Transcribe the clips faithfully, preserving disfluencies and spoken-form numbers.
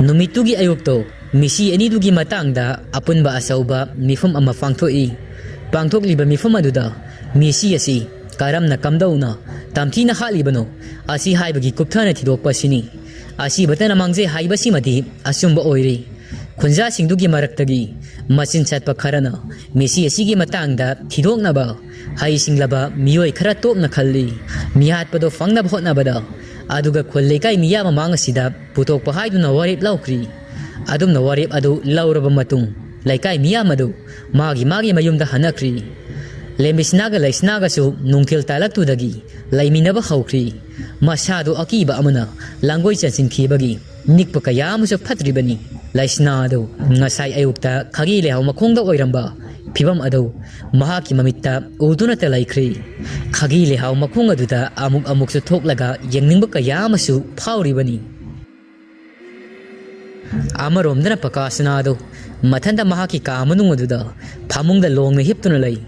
ꯅꯨꯃꯤꯠꯇꯨꯒꯤ ꯑꯌꯨꯛꯇꯣ ꯃꯤꯁꯤ ꯑꯅꯤꯗꯨꯒꯤ ꯃꯇꯥꯡꯗ ꯑꯄꯨꯟꯕ ꯑꯆꯧꯕ ꯃꯤꯐꯝ ꯑꯃ ꯄꯥꯡꯊꯣꯛꯏ꯫ ꯄꯥꯡꯊꯣꯛꯂꯤꯕ ꯃꯤꯐꯝ ꯑꯗꯨꯗ ꯃꯤꯁꯤ ꯑꯁꯤ ꯀꯔꯝꯅ ꯀꯝꯗꯧꯅ ꯇꯝꯊꯤꯅ ꯍꯥꯠꯂꯤꯕꯅꯣ ꯑꯁꯤ ꯍꯥꯏꯕꯒꯤ ꯀꯨꯞꯊꯅ ꯊꯤꯗꯣꯛꯄ ꯑꯁꯤꯅꯤ꯫ ꯑꯁꯤꯕꯇꯅ ꯃꯥꯡꯖꯩ ꯍꯥꯏꯕꯁꯤꯃꯗꯤ ꯑꯆꯨꯝꯕ ꯑꯣꯏꯔꯦ꯫ ꯈꯨꯟꯖꯥꯁꯤꯡꯗꯨꯒꯤ ꯃꯔꯛꯇꯒꯤ ꯃꯆꯤꯟ ꯆꯠꯄ ꯈꯔꯅ ꯃꯤꯁꯤ ꯑꯁꯤꯒꯤ ꯃꯇꯥꯡꯗ ꯊꯤꯗꯣꯛꯅꯕ ꯍꯩꯁꯤꯡꯂꯕ ꯃꯤꯑꯣꯏ ꯈꯔ ꯇꯣꯞꯅ ꯈꯜꯂꯤ꯫ ꯃꯤꯍꯥꯠꯄꯗꯣ ꯐꯪꯅꯕ ꯍꯣꯠꯅꯕꯗ ꯑꯗꯨꯒ ꯈꯨꯜ ꯂꯩꯀꯥꯏ ꯃꯤꯌꯥꯝ ꯃꯃꯥꯡ ꯑꯁꯤꯗ ꯄꯨꯊꯣꯛꯄ ꯍꯥꯏꯗꯨꯅ ꯋꯥꯔꯦꯞ ꯂꯧꯈ꯭ꯔꯤ꯫ ꯑꯗꯨꯝꯅ ꯋꯥꯔꯦꯞ ꯑꯗꯨ ꯂꯧꯔꯕ ꯃꯇꯨꯡ ꯂꯩꯀꯥꯏ ꯃꯤꯌꯥꯝ ꯑꯗꯨ ꯃꯥꯒꯤ ꯃꯥꯒꯤ ꯃꯌꯨꯝꯗ ꯍꯟꯅꯈ꯭ꯔꯤ꯫ ꯂꯦꯝꯕꯤꯁꯅꯥꯒ ꯂꯩꯁꯅꯥꯒꯁꯨ ꯅꯨꯡꯊꯤꯜ ꯇꯥꯂꯛꯇꯨꯗꯒꯤ ꯂꯩꯃꯤꯟꯅꯕ ꯍꯧꯈ꯭ꯔꯤ꯫ ꯃꯁꯥꯗꯨ ꯑꯀꯤꯕ ꯑꯃꯅ ꯂꯥꯡꯒꯣꯏ ꯆꯟꯁꯤꯟꯈꯤꯕꯒꯤ ꯅꯤꯛꯄ ꯀꯌꯥ ꯑꯃꯁꯨ ꯐꯠꯇ꯭ꯔꯤꯕꯅꯤ꯫ ꯂꯩꯁꯅꯥ ꯑꯗꯨ ꯉꯁꯥꯏ ꯑꯌꯨꯛꯇ ꯈꯥꯒꯤ ꯂꯩꯍꯥꯎ ꯃꯈꯣꯡꯗ ꯑꯣꯏꯔꯝꯕ ꯐꯤꯕꯝ ꯑꯗꯨ ꯃꯍꯥꯛꯀꯤ ꯃꯃꯤꯠꯇ ꯎꯗꯨꯅꯇ ꯂꯩꯈ꯭ꯔꯤ꯫ ꯈꯥꯒꯤ ꯂꯩꯍꯥꯎ ꯃꯈꯣꯡ ꯑꯗꯨꯗ ꯑꯃꯨꯛ ꯑꯃꯨꯛꯁꯨ ꯊꯣꯛꯂꯒ ꯌꯦꯡꯅꯤꯡꯕ ꯀꯌꯥ ꯑꯃꯁꯨ ꯐꯥꯎꯔꯤꯕꯅꯤ꯫ ꯑꯃꯔꯣꯝꯗꯅ ꯄꯀꯥꯁꯅꯥꯗꯨ ꯃꯊꯟꯇ ꯃꯍꯥꯛꯀꯤ ꯀꯥ ꯃꯅꯨꯡ ꯑꯗꯨꯗ ꯐꯃꯨꯡꯗ ꯂꯣꯡꯅ ꯍꯤꯞꯇꯨꯅ ꯂꯩ꯫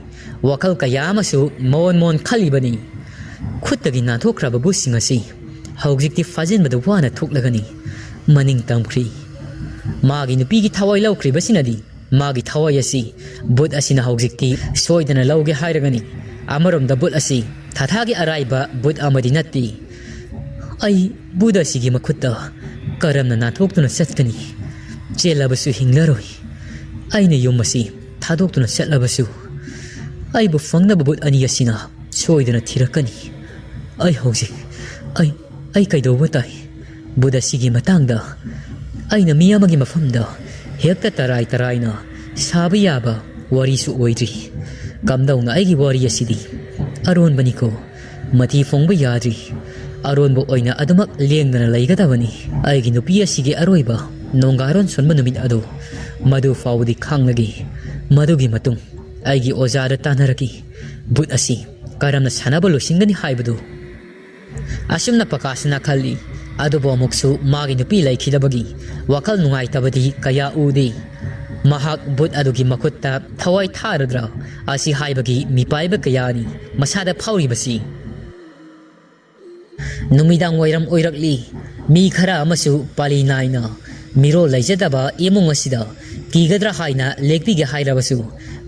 ꯋꯥꯈꯜ ꯀꯌꯥ ꯑꯃꯁꯨ ꯃꯣꯟ ꯃꯣꯟ ꯈꯜꯂꯤꯕꯅꯤ꯫ ꯈꯨꯠꯇꯒꯤ ꯅꯥꯟꯊꯣꯛꯈ꯭ꯔꯕ ꯕꯨꯠꯁꯤꯡ ꯑꯁꯤ ꯍꯧꯖꯤꯛꯇꯤ ꯐꯥꯖꯤꯟꯕꯗ ꯋꯥꯅ ꯊꯣꯛꯂꯒꯅꯤ꯫ ꯃꯅꯤꯡ ꯇꯝꯈ꯭ꯔꯤ꯫ ꯃꯥꯒꯤ ꯅꯨꯄꯤꯒꯤ ꯊꯋꯥꯏ ꯂꯧꯈ꯭ꯔꯤꯕꯁꯤꯅꯗꯤ ꯃꯥꯒꯤ ꯊꯋꯥꯏ ꯑꯁꯤ ꯕꯨꯠ ꯑꯁꯤꯅ ꯍꯧꯖꯤꯛꯇꯤ ꯁꯣꯏꯗꯅ ꯂꯧꯒꯦ ꯍꯥꯏꯔꯒꯅꯤ꯫ ꯑꯃꯔꯣꯝꯗ ꯕꯨꯠ ꯑꯁꯤ ꯊꯥꯊꯥꯒꯤ ꯑꯔꯥꯏꯕ ꯕꯨꯠ ꯑꯃꯗꯤ ꯅꯠꯇꯦ꯫ ꯑꯩ ꯕꯨꯠ ꯑꯁꯤꯒꯤ ꯃꯈꯨꯠꯇ ꯀꯔꯝꯅ ꯅꯥꯟꯊꯣꯛꯇꯨꯅ ꯆꯠꯀꯅꯤ? ꯆꯦꯜꯂꯕꯁꯨ ꯍꯤꯡꯂꯔꯣꯏ꯫ ꯑꯩꯅ ꯌꯨꯝ ꯑꯁꯤ ꯊꯥꯗꯣꯛꯇꯨꯅ ꯆꯠꯂꯕꯁꯨ ꯑꯩꯕꯨ ꯐꯪꯅꯕ ꯕꯨꯠ ꯑꯅꯤ ꯑꯁꯤꯅ ꯁꯣꯏꯗꯅ ꯊꯤꯔꯛꯀꯅꯤ꯫ ꯑꯩ ꯍꯧꯖꯤꯛ ꯑꯩ ꯑꯩ ꯀꯩꯗꯧꯕ ꯇꯥꯏ? ꯕꯨꯠ ꯑꯁꯤꯒꯤ ꯃꯇꯥꯡꯗ ꯑꯩꯅ ꯃꯤ ꯑꯃꯒꯤ ꯃꯐꯝꯗ ꯍꯦꯛꯇ ꯇꯔꯥꯏ ꯇꯔꯥꯏꯅ ꯁꯥꯕ ꯌꯥꯕ ꯋꯥꯔꯤꯁꯨ ꯑꯣꯏꯗ꯭ꯔꯤ꯫ ꯀꯝꯗꯧꯅ ꯑꯩꯒꯤ ꯋꯥꯔꯤ ꯑꯁꯤꯗꯤ ꯑꯔꯣꯟꯕꯅꯤꯀꯣ꯫ ꯃꯊꯤ ꯐꯣꯡꯕ ꯌꯥꯗ꯭ꯔꯤ꯫ ꯑꯔꯣꯟꯕ ꯑꯣꯏꯅ ꯑꯗꯨꯃꯛ ꯂꯦꯡꯗꯅ ꯂꯩꯒꯗꯕꯅꯤ꯫ ꯑꯩꯒꯤ ꯅꯨꯄꯤ ꯑꯁꯤꯒꯤ ꯑꯔꯣꯏꯕ ꯅꯣꯡꯒꯥꯔꯣꯟ ꯁꯣꯟꯕ ꯅꯨꯃꯤꯠ ꯑꯗꯨ ꯃꯗꯨ ꯐꯥꯎꯕꯗꯤ ꯈꯥꯡꯂꯒꯦ꯫ ꯃꯗꯨꯒꯤ ꯃꯇꯨꯡ ꯑꯩꯒꯤ ꯑꯣꯖꯥꯗ ꯇꯥꯟꯅꯔꯒꯦ꯫ ꯕꯨꯠ ꯑꯁꯤ ꯀꯔꯝꯅ ꯁꯥꯟꯅꯕ ꯂꯣꯏꯁꯤꯟꯒꯅꯤ ꯍꯥꯏꯕꯗꯨ꯫ ꯑꯁꯨꯝꯅ ꯄꯀꯥꯁꯅ ꯈꯜꯂꯤ꯫ ꯑꯗꯨꯕꯨ ꯑꯃꯨꯛꯁꯨ ꯃꯥꯒꯤ ꯅꯨꯄꯤ ꯂꯩꯈꯤꯗꯕꯒꯤ ꯋꯥꯈꯜ ꯅꯨꯡꯉꯥꯏꯇꯕꯗꯤ ꯀꯌꯥ ꯎꯗꯦ꯫ ꯃꯍꯥꯛ ꯕꯨꯠ ꯑꯗꯨꯒꯤ ꯃꯈꯨꯠꯇ ꯊꯋꯥꯏ ꯊꯥꯔꯗ꯭ꯔꯥ ꯑꯁꯤ ꯍꯥꯏꯕꯒꯤ ꯃꯤꯄꯥꯏꯕ ꯀꯌꯥꯅꯤ ꯃꯁꯥꯗ ꯐꯥꯎꯔꯤꯕꯁꯤ꯫ ꯅꯨꯃꯤꯗꯥꯡ ꯋꯥꯏꯔꯝ ꯑꯣꯏꯔꯛꯂꯤ꯫ ꯃꯤ ꯈꯔ ꯑꯃꯁꯨ ꯄꯥꯂꯤ ꯅꯥꯏꯅ ꯃꯤꯔꯣꯜ ꯂꯩꯖꯗꯕ ꯏꯃꯨꯡ ꯑꯁꯤꯗ ꯀꯤꯒꯗ꯭ꯔꯥ ꯍꯥꯏꯅ ꯂꯦꯛꯄꯤꯒꯦ ꯍꯥꯏꯔꯕꯁꯨ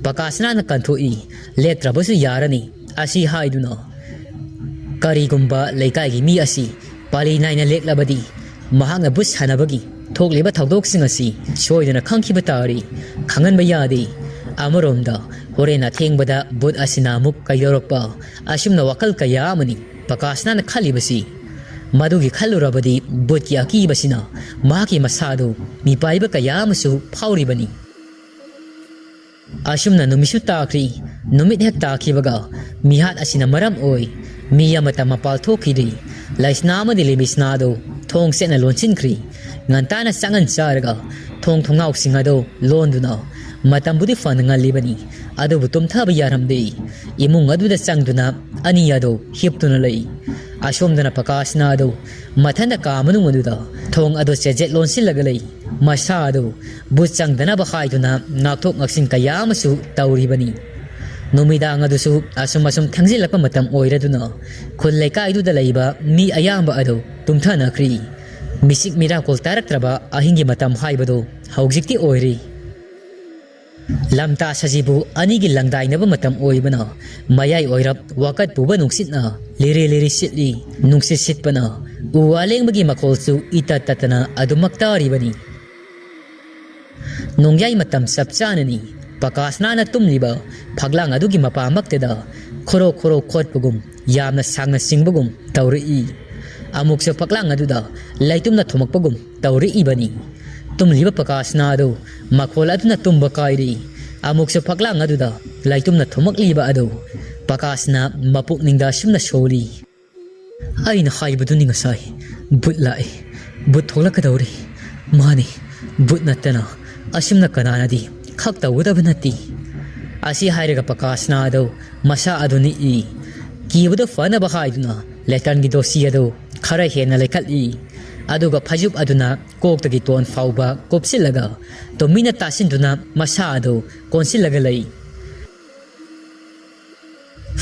ꯄꯀꯥꯁꯅꯥꯅ ꯀꯟꯊꯣꯛꯏ, "ꯂꯦꯛꯇ꯭ꯔꯕꯁꯨ ꯌꯥꯔꯅꯤ" ꯑꯁꯤ ꯍꯥꯏꯗꯨꯅ꯫ ꯀꯔꯤꯒꯨꯝꯕ ꯂꯩꯀꯥꯏꯒꯤ ꯃꯤ ꯑꯁꯤ ꯄꯥꯂꯤ ꯅꯥꯏꯅ ꯂꯦꯛꯂꯕꯗꯤ ꯃꯍꯥꯛꯅ ꯚꯨꯠ ꯁꯥꯟꯅꯕꯒꯤ ꯊꯣꯛꯂꯤꯕ ꯊꯧꯗꯣꯛꯁꯤꯡ ꯑꯁꯤ ꯁꯣꯏꯗꯅ ꯈꯪꯈꯤꯕ ꯇꯥꯔꯤ꯫ ꯈꯪꯍꯟꯕ ꯌꯥꯗꯦ꯫ ꯑꯃꯔꯣꯝꯗ ꯍꯣꯔꯦꯟ ꯑꯊꯦꯡꯕꯗ ꯚꯨꯠ ꯑꯁꯤꯅ ꯑꯃꯨꯛ ꯀꯩꯗꯧꯔꯛꯄ? ꯑꯁꯨꯝꯅ ꯋꯥꯈꯜ ꯀꯌꯥ ꯑꯃꯅꯤ ꯄꯀꯥꯁꯅꯥꯅ ꯈꯜꯂꯤꯕꯁꯤ꯫ ꯃꯗꯨꯒꯤ ꯈꯜꯂꯨꯔꯕꯗꯤ ꯚꯨꯠꯀꯤ ꯑꯀꯤꯕꯁꯤꯅ ꯃꯍꯥꯛꯀꯤ ꯃꯁꯥꯗꯨ ꯃꯤꯄꯥꯏꯕ ꯀꯌꯥ ꯑꯃꯁꯨ ꯐꯥꯎꯔꯤꯕꯅꯤ꯫ ꯑꯁꯨꯝꯅ ꯅꯨꯃꯤꯠꯁꯨ ꯇꯥꯈ꯭ꯔꯤ꯫ ꯅꯨꯃꯤꯠ ꯍꯦꯛ ꯇꯥꯈꯤꯕꯒ ꯃꯤꯍꯥꯠ ꯑꯁꯤꯅ ꯃꯔꯝ ꯑꯣꯏ ꯃꯤ ꯑꯃꯠꯇ ꯃꯄꯥꯜ ꯊꯣꯛꯈꯤꯗ꯭ꯔꯤ꯫ ꯂꯩꯁꯅꯥ ꯑꯃꯗꯤ ꯂꯤꯕꯤꯁꯅꯥ ꯑꯗꯨ ꯊꯣꯡ ꯁꯦꯠꯅ ꯂꯣꯟꯁꯤꯟꯈ꯭ꯔꯤ꯫ ꯉꯟꯇꯥꯅ ꯆꯪꯍꯟ ꯆꯥꯔꯒ ꯊꯣꯡ ꯊꯣꯡꯅꯥꯎꯁꯤꯡ ꯑꯗꯨ ꯂꯣꯟꯗꯨꯅ, ꯃꯇꯝꯕꯨꯗꯤ ꯐꯅ ꯉꯜꯂꯤꯕꯅꯤ, ꯑꯗꯨꯕꯨ ꯇꯨꯝꯊꯕ ꯌꯥꯔꯝꯗꯦ꯫ ꯏꯃꯨꯡ ꯑꯗꯨꯗ ꯆꯪꯗꯨꯅ ꯑꯅꯤ ꯑꯗꯨ ꯍꯤꯞꯇꯨꯅ ꯂꯩ꯫ ꯑꯁꯣꯝꯗꯅ ꯄꯀꯥꯁꯅꯥ ꯑꯗꯨ ꯃꯊꯟꯇ ꯀꯥ ꯃꯅꯨꯡ ꯑꯗꯨꯗ ꯊꯣꯡ ꯑꯗꯨ ꯆꯦꯖꯦꯠ ꯂꯣꯟꯁꯤꯜꯂꯒ ꯂꯩ꯫ ꯃꯁꯥ ꯑꯗꯨ ꯚꯨꯠ ꯆꯪꯗꯅꯕ ꯍꯥꯏꯗꯨꯅ ꯉꯥꯛꯊꯣꯛ ꯉꯥꯛꯁꯤꯟ ꯀꯌꯥ ꯑꯃꯁꯨ ꯇꯧꯔꯤꯕꯅꯤ꯫ ꯅꯨꯃꯤꯗꯥꯡ ꯑꯗꯨꯁꯨ ꯑꯁꯨꯝ ꯑꯁꯨꯝ ꯊꯦꯡꯖꯤꯜꯂꯛꯄ ꯃꯇꯝ ꯑꯣꯏꯔꯗꯨꯅ ꯈꯨꯜ ꯂꯩꯀꯥꯏꯗꯨꯗ ꯂꯩꯕ ꯃꯤ ꯑꯌꯥꯝꯕ ꯑꯗꯨ ꯇꯨꯝꯊꯅꯈ꯭ꯔꯤ꯫ ꯃꯤꯁꯤꯛ ꯃꯤꯔꯥꯀꯣꯜ ꯇꯥꯔꯛꯇ꯭ꯔꯕ ꯑꯍꯤꯡꯒꯤ ꯃꯇꯝ ꯍꯥꯏꯕꯗꯨ ꯍꯧꯖꯤꯛꯇꯤ ꯑꯣꯏꯔꯤ꯫ ꯂꯝꯇꯥ ꯁꯖꯤꯕꯨ ꯑꯅꯤꯒꯤ ꯂꯪꯗꯥꯏꯅꯕ ꯃꯇꯝ ꯑꯣꯏꯕꯅ ꯃꯌꯥꯏ ꯑꯣꯏꯔꯞ ꯋꯥꯀꯠ ꯄꯨꯕ ꯅꯨꯡꯁꯤꯠꯅ ꯂꯤꯔꯤ ꯂꯤꯔꯤ ꯁꯤꯠꯂꯤ꯫ ꯅꯨꯡꯁꯤꯠ ꯁꯤꯠꯄꯅ ꯎ ꯋꯥ ꯂꯦꯡꯕꯒꯤ ꯃꯈꯣꯜꯁꯨ ꯏꯇꯠ ꯇꯠꯇꯅ ꯑꯗꯨꯃꯛ ꯇꯥꯔꯤꯕꯅꯤ꯫ ꯅꯣꯡꯌꯥꯏ ꯃꯇꯝ ꯆꯞ ꯆꯥꯅꯅꯤ꯫ ꯄꯀꯥꯁꯅꯥꯅ ꯇꯨꯝꯂꯤꯕ ꯐꯛꯂꯥꯡ ꯑꯗꯨꯒꯤ ꯃꯄꯥꯃꯛꯇꯗ ꯈꯣꯔꯣ ꯈꯣꯔꯣ ꯈꯣꯠꯄꯒꯨꯝ, ꯌꯥꯝꯅ ꯁꯥꯡꯅ ꯆꯤꯡꯕꯒꯨꯝ ꯇꯧꯔꯛꯏ꯫ ꯑꯃꯨꯛꯁꯨ ꯐꯛꯂꯥꯡ ꯑꯗꯨꯗ ꯂꯩꯇꯨꯝꯅ ꯊꯣꯝꯃꯛꯄꯒꯨꯝ ꯇꯧꯔꯛꯏꯕꯅꯤ꯫ ꯇꯨꯝꯂꯤꯕ ꯄꯀꯥꯁꯅꯥ ꯑꯗꯨ ꯃꯈꯣꯜ ꯑꯗꯨꯅ ꯇꯨꯝꯕ ꯀꯥꯏꯔꯤ꯫ ꯑꯃꯨꯛꯁꯨ ꯐꯛꯂꯥꯡ ꯑꯗꯨꯗ ꯂꯩꯇꯨꯝꯅ ꯊꯣꯝꯃꯛꯂꯤꯕ ꯑꯗꯨ ꯄꯀꯥꯁꯅꯥ ꯃꯄꯨꯛꯅꯤꯡꯗ ꯑꯁꯨꯝꯅ ꯁꯣꯜꯂꯤ꯫ "ꯑꯩꯅ ꯍꯥꯏꯕꯗꯨꯅꯤ ꯉꯁꯥꯏ, ꯚꯨꯠ ꯂꯥꯛꯏ, ꯚꯨꯠ ꯊꯣꯛꯂꯛꯀꯗꯧꯔꯤ꯫ ꯃꯥꯅꯤ, ꯚꯨꯠ ꯅꯠꯇꯅ ꯑꯁꯨꯝꯅ ꯀꯅꯥꯅꯗꯤ ꯈꯛ ꯇꯧꯒꯗꯕ ꯅꯠꯇꯦ"꯫ ꯑꯁꯤ ꯍꯥꯏꯔꯒ ꯄꯀꯥꯁꯅꯥ ꯑꯗꯨ ꯃꯁꯥ ꯑꯗꯨ ꯅꯤꯛꯏ꯫ ꯀꯤꯕꯗꯨ ꯐꯅꯕ ꯍꯥꯏꯗꯨꯅ ꯂꯦꯇꯔꯟꯒꯤ ꯗꯣꯁꯤ ꯑꯗꯨ ꯈꯔ ꯍꯦꯟꯅ ꯂꯩꯈꯠꯂꯤ꯫ ꯑꯗꯨꯒ ꯐꯩꯖꯨꯞ ꯑꯗꯨꯅ ꯀꯣꯛꯇꯒꯤ ꯇꯣꯟ ꯐꯥꯎꯕ ꯀꯨꯞꯁꯤꯜꯂꯒ ꯇꯨꯃꯤꯟꯅ ꯇꯥꯁꯤꯟꯗꯨꯅ ꯃꯁꯥ ꯑꯗꯨ ꯀꯣꯟꯁꯤꯜꯂꯒ ꯂꯩ꯫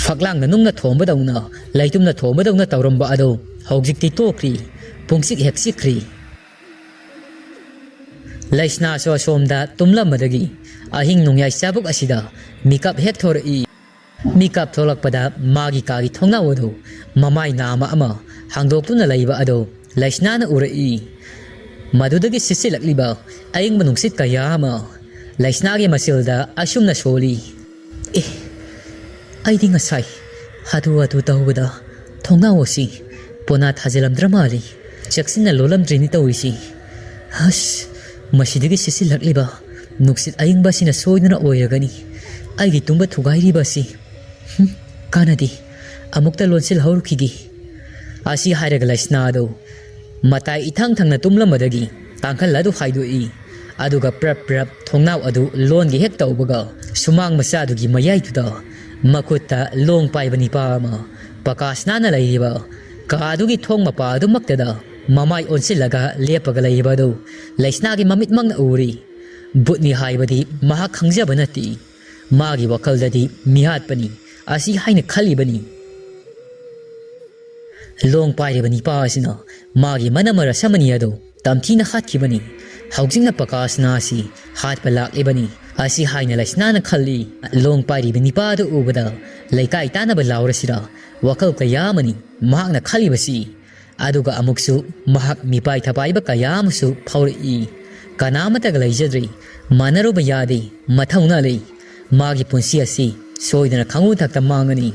ꯐꯛꯂꯥꯡꯗ ꯅꯨꯡꯅ ꯊꯣꯝꯕꯗꯧꯅ, ꯂꯩꯇꯨꯝꯅ ꯊꯣꯝꯕꯗꯧꯅ ꯇꯧꯔꯝꯕ ꯑꯗꯨ ꯍꯧꯖꯤꯛꯇꯤ ꯇꯣꯛꯈ꯭ꯔꯤ꯫ ꯄꯨꯡꯆꯤꯛ ꯍꯦꯛ ꯆꯤꯛꯈ꯭ꯔꯤ꯫ ꯂꯩꯁꯅꯥꯁꯨ ꯑꯁꯣꯝꯗ ꯇꯨꯝꯂꯝꯕꯗꯒꯤ ꯑꯍꯤꯡ ꯅꯣꯡꯌꯥꯏ ꯆꯥꯕꯨꯛ ꯑꯁꯤꯗ ꯃꯤꯀꯞ ꯍꯦꯛ ꯊꯣꯔꯛꯏ꯫ ꯃꯤꯀꯞ ꯊꯣꯛꯂꯛꯄꯗ ꯃꯥꯒꯤ ꯀꯥꯒꯤ ꯊꯣꯡꯅꯥꯎ ꯑꯗꯨ ꯃꯃꯥꯏ ꯅꯥꯝꯃ ꯑꯃ ꯍꯥꯡꯗꯣꯛꯇꯨꯅ ꯂꯩꯕ ꯑꯗꯨ ꯂꯩꯁꯅꯥꯅ ꯎꯔꯛꯏ꯫ ꯃꯗꯨꯗꯒꯤ ꯁꯤꯠꯆꯤꯜꯂꯛꯂꯤꯕ ꯑꯏꯪꯕ ꯅꯨꯡꯁꯤꯠ ꯀꯌꯥ ꯑꯃ ꯂꯩꯁꯅꯥꯒꯤ ꯃꯁꯤꯜꯗ ꯑꯁꯨꯝꯅ ꯁꯣꯜꯂꯤ꯫ ꯑꯦ, ꯑꯩꯗꯤ ꯉꯁꯥꯏ ꯍꯥꯊꯨ ꯍꯥꯊꯨ ꯇꯧꯕꯗ ꯊꯣꯡꯅꯥꯎ ꯑꯁꯤ ꯄꯣꯅꯥ ꯊꯥꯖꯤꯜꯂꯝꯗ꯭ꯔ ꯃꯥꯜꯂꯤ꯫ ꯆꯦꯛꯁꯤꯟꯅ ꯂꯣꯜꯂꯝꯗ꯭ꯔꯤꯅꯤ ꯇꯧꯔꯤꯁꯤ꯫ ꯑꯁ, ꯃꯁꯤꯗꯒꯤ ꯁꯤꯠꯆꯤꯜꯂꯛꯂꯤꯕ ꯅꯨꯡꯁꯤꯠ ꯑꯏꯪꯕ ꯑꯁꯤꯅ ꯁꯣꯏꯗꯅ ꯑꯣꯏꯔꯒꯅꯤ ꯑꯩꯒꯤ ꯇꯨꯝꯕ ꯊꯨꯒꯥꯏꯔꯤꯕ ꯑꯁꯤ꯫ ꯍꯨꯝ, ꯀꯥꯟꯅꯗꯦ, ꯑꯃꯨꯛꯇ ꯂꯣꯟꯁꯤꯜꯍꯧꯔꯨꯈꯤꯒꯦ꯫ ꯑꯁꯤ ꯍꯥꯏꯔꯒ ꯂꯩꯁꯅꯥꯗꯨ ꯃꯇꯥꯏ ꯏꯊꯪ ꯊꯪꯅ ꯇꯨꯝꯂꯝꯕꯗꯒꯤ ꯀꯥꯡꯈꯜ ꯑꯗꯨ ꯍꯥꯏꯗꯣꯛꯏ꯫ ꯑꯗꯨꯒ ꯄ꯭ꯔꯞ ꯄ꯭ꯔꯞ ꯊꯣꯡꯅꯥꯎ ꯑꯗꯨ ꯂꯣꯟꯒꯦ ꯍꯦꯛ ꯇꯧꯕꯒ, ꯁꯨꯃꯥꯡ ꯃꯆꯥꯗꯨꯒꯤ ꯃꯌꯥꯏꯗꯨꯗ ꯃꯈꯨꯠꯇ ꯂꯣꯡ ꯄꯥꯏꯕ ꯅꯤꯄꯥ ꯑꯃ ꯄꯀꯥꯁꯅꯥꯅ ꯂꯩꯔꯤꯕ ꯀꯥ ꯑꯗꯨꯒꯤ ꯊꯣꯡ ꯃꯄꯥ ꯑꯗꯨꯃꯛꯇꯗ ꯃꯃꯥꯏ ꯑꯣꯟꯁꯤꯜꯂꯒ ꯂꯦꯞꯄꯒ ꯂꯩꯔꯤꯕ ꯑꯗꯨ ꯂꯩꯁꯅꯥꯒꯤ ꯃꯃꯤꯠꯃꯛꯅ ꯎꯔꯤ꯫ ꯕꯨꯠꯅꯤ ꯍꯥꯏꯕꯗꯤ ꯃꯍꯥꯛ ꯈꯪꯖꯕ ꯅꯠꯇꯦ꯫ ꯃꯥꯒꯤ ꯋꯥꯈꯜꯗꯗꯤ ꯃꯤꯍꯥꯠꯄꯅꯤ ꯑꯁꯤ ꯍꯥꯏꯅ ꯈꯜꯂꯤꯕꯅꯤ꯫ ꯂꯣꯡ ꯄꯥꯏꯔꯤꯕ ꯅꯤꯄꯥ ꯑꯁꯤꯅ ꯃꯥꯒꯤ ꯃꯅꯝ ꯃꯔꯁꯝ ꯑꯅꯤ ꯑꯗꯨ ꯇꯝꯊꯤꯅ ꯍꯥꯠꯈꯤꯕꯅꯤ꯫ ꯍꯧꯖꯤꯛꯅ ꯄꯀꯥꯁꯅꯥ ꯑꯁꯤ ꯍꯥꯠꯄ ꯂꯥꯛꯂꯤꯕꯅꯤ꯫ ꯑꯁꯤ ꯍꯥꯏꯅ ꯂꯩꯁꯅꯥꯅ ꯈꯜꯂꯤ꯫ ꯂꯣꯡ ꯄꯥꯏꯔꯤꯕ ꯅꯤꯄꯥ ꯑꯗꯨ ꯎꯕꯗ ꯂꯩꯀꯥꯏ ꯇꯥꯟꯅꯕ ꯂꯥꯎꯔꯁꯤꯔ ꯋꯥꯈꯜ ꯀꯌꯥ ꯑꯃꯅꯤ ꯃꯍꯥꯛꯅ ꯈꯜꯂꯤꯕꯁꯤ꯫ ꯑꯗꯨꯒ ꯑꯃꯨꯛꯁꯨ ꯃꯍꯥꯛ ꯃꯤꯄꯥꯏ ꯊꯄꯥꯏꯕ ꯀꯌꯥ ꯑꯃꯁꯨ ꯐꯥꯎꯔꯛꯏ꯫ ꯀꯅꯥ ꯑꯃꯠꯇꯒ ꯂꯩꯖꯗ꯭ꯔꯤ꯫ ꯃꯥꯟꯅꯔꯨꯕ ꯌꯥꯗꯦ꯫ ꯃꯊꯧꯅꯥ ꯂꯩ꯫ ꯃꯥꯒꯤ ꯄꯨꯟꯁꯤ ꯑꯁꯤ ꯁꯣꯏꯗꯅ ꯈꯪꯉꯨ ꯊꯛꯇ ꯃꯥꯡꯉꯅꯤ꯫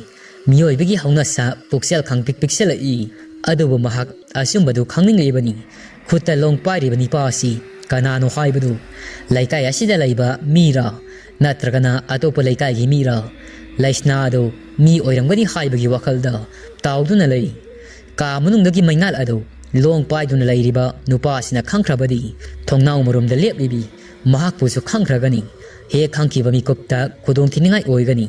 ꯃꯤꯑꯣꯏꯕꯒꯤ ꯍꯧꯅꯁꯥ ꯄꯨꯛꯆꯦꯜ ꯈꯪꯄꯤꯛ ꯄꯤꯛꯁꯤꯜꯂꯛꯏ꯫ ꯑꯗꯨꯕꯨ ꯃꯍꯥꯛ ꯑꯆꯨꯝꯕꯗꯨ ꯈꯪꯅꯤꯡꯂꯤꯕꯅꯤ꯫ ꯈꯨꯠꯇ ꯂꯣꯡ ꯄꯥꯏꯔꯤꯕ ꯅꯤꯄꯥ ꯑꯁꯤ ꯀꯅꯥꯅꯣ ꯍꯥꯏꯕꯗꯨ ꯂꯩꯀꯥꯏ ꯑꯁꯤꯗ ꯂꯩꯕ ꯃꯤꯔꯥ ꯅꯠꯇ꯭ꯔꯒꯅ ꯑꯇꯣꯞꯄ ꯂꯩꯀꯥꯏꯒꯤ ꯃꯤꯔꯥ? ꯂꯩꯁꯅꯥ ꯑꯗꯨ ꯃꯤ ꯑꯣꯏꯔꯝꯒꯅꯤ ꯍꯥꯏꯕꯒꯤ ꯋꯥꯈꯜꯗ ꯇꯥꯎꯗꯨꯅ ꯂꯩ꯫ ꯀꯥ ꯃꯅꯨꯡꯗꯒꯤ ꯃꯩꯉꯥꯜ ꯑꯗꯨ ꯂꯣꯡ ꯄꯥꯏꯗꯨꯅ ꯂꯩꯔꯤꯕ ꯅꯨꯄꯥ ꯑꯁꯤꯅ ꯈꯪꯈ꯭ꯔꯕꯗꯤ ꯊꯣꯡꯅꯥꯎ ꯃꯔꯨꯝꯗ ꯂꯦꯞꯂꯤꯕꯤ ꯃꯍꯥꯛꯄꯨꯁꯨ ꯈꯪꯈ꯭ꯔꯒꯅꯤ꯫ ꯍꯦꯛ ꯈꯪꯈꯤꯕ ꯃꯤꯀꯨꯞꯇ ꯈꯨꯗꯣꯡ ꯊꯤꯅꯤꯡꯉꯥꯏ ꯑꯣꯏꯒꯅꯤ꯫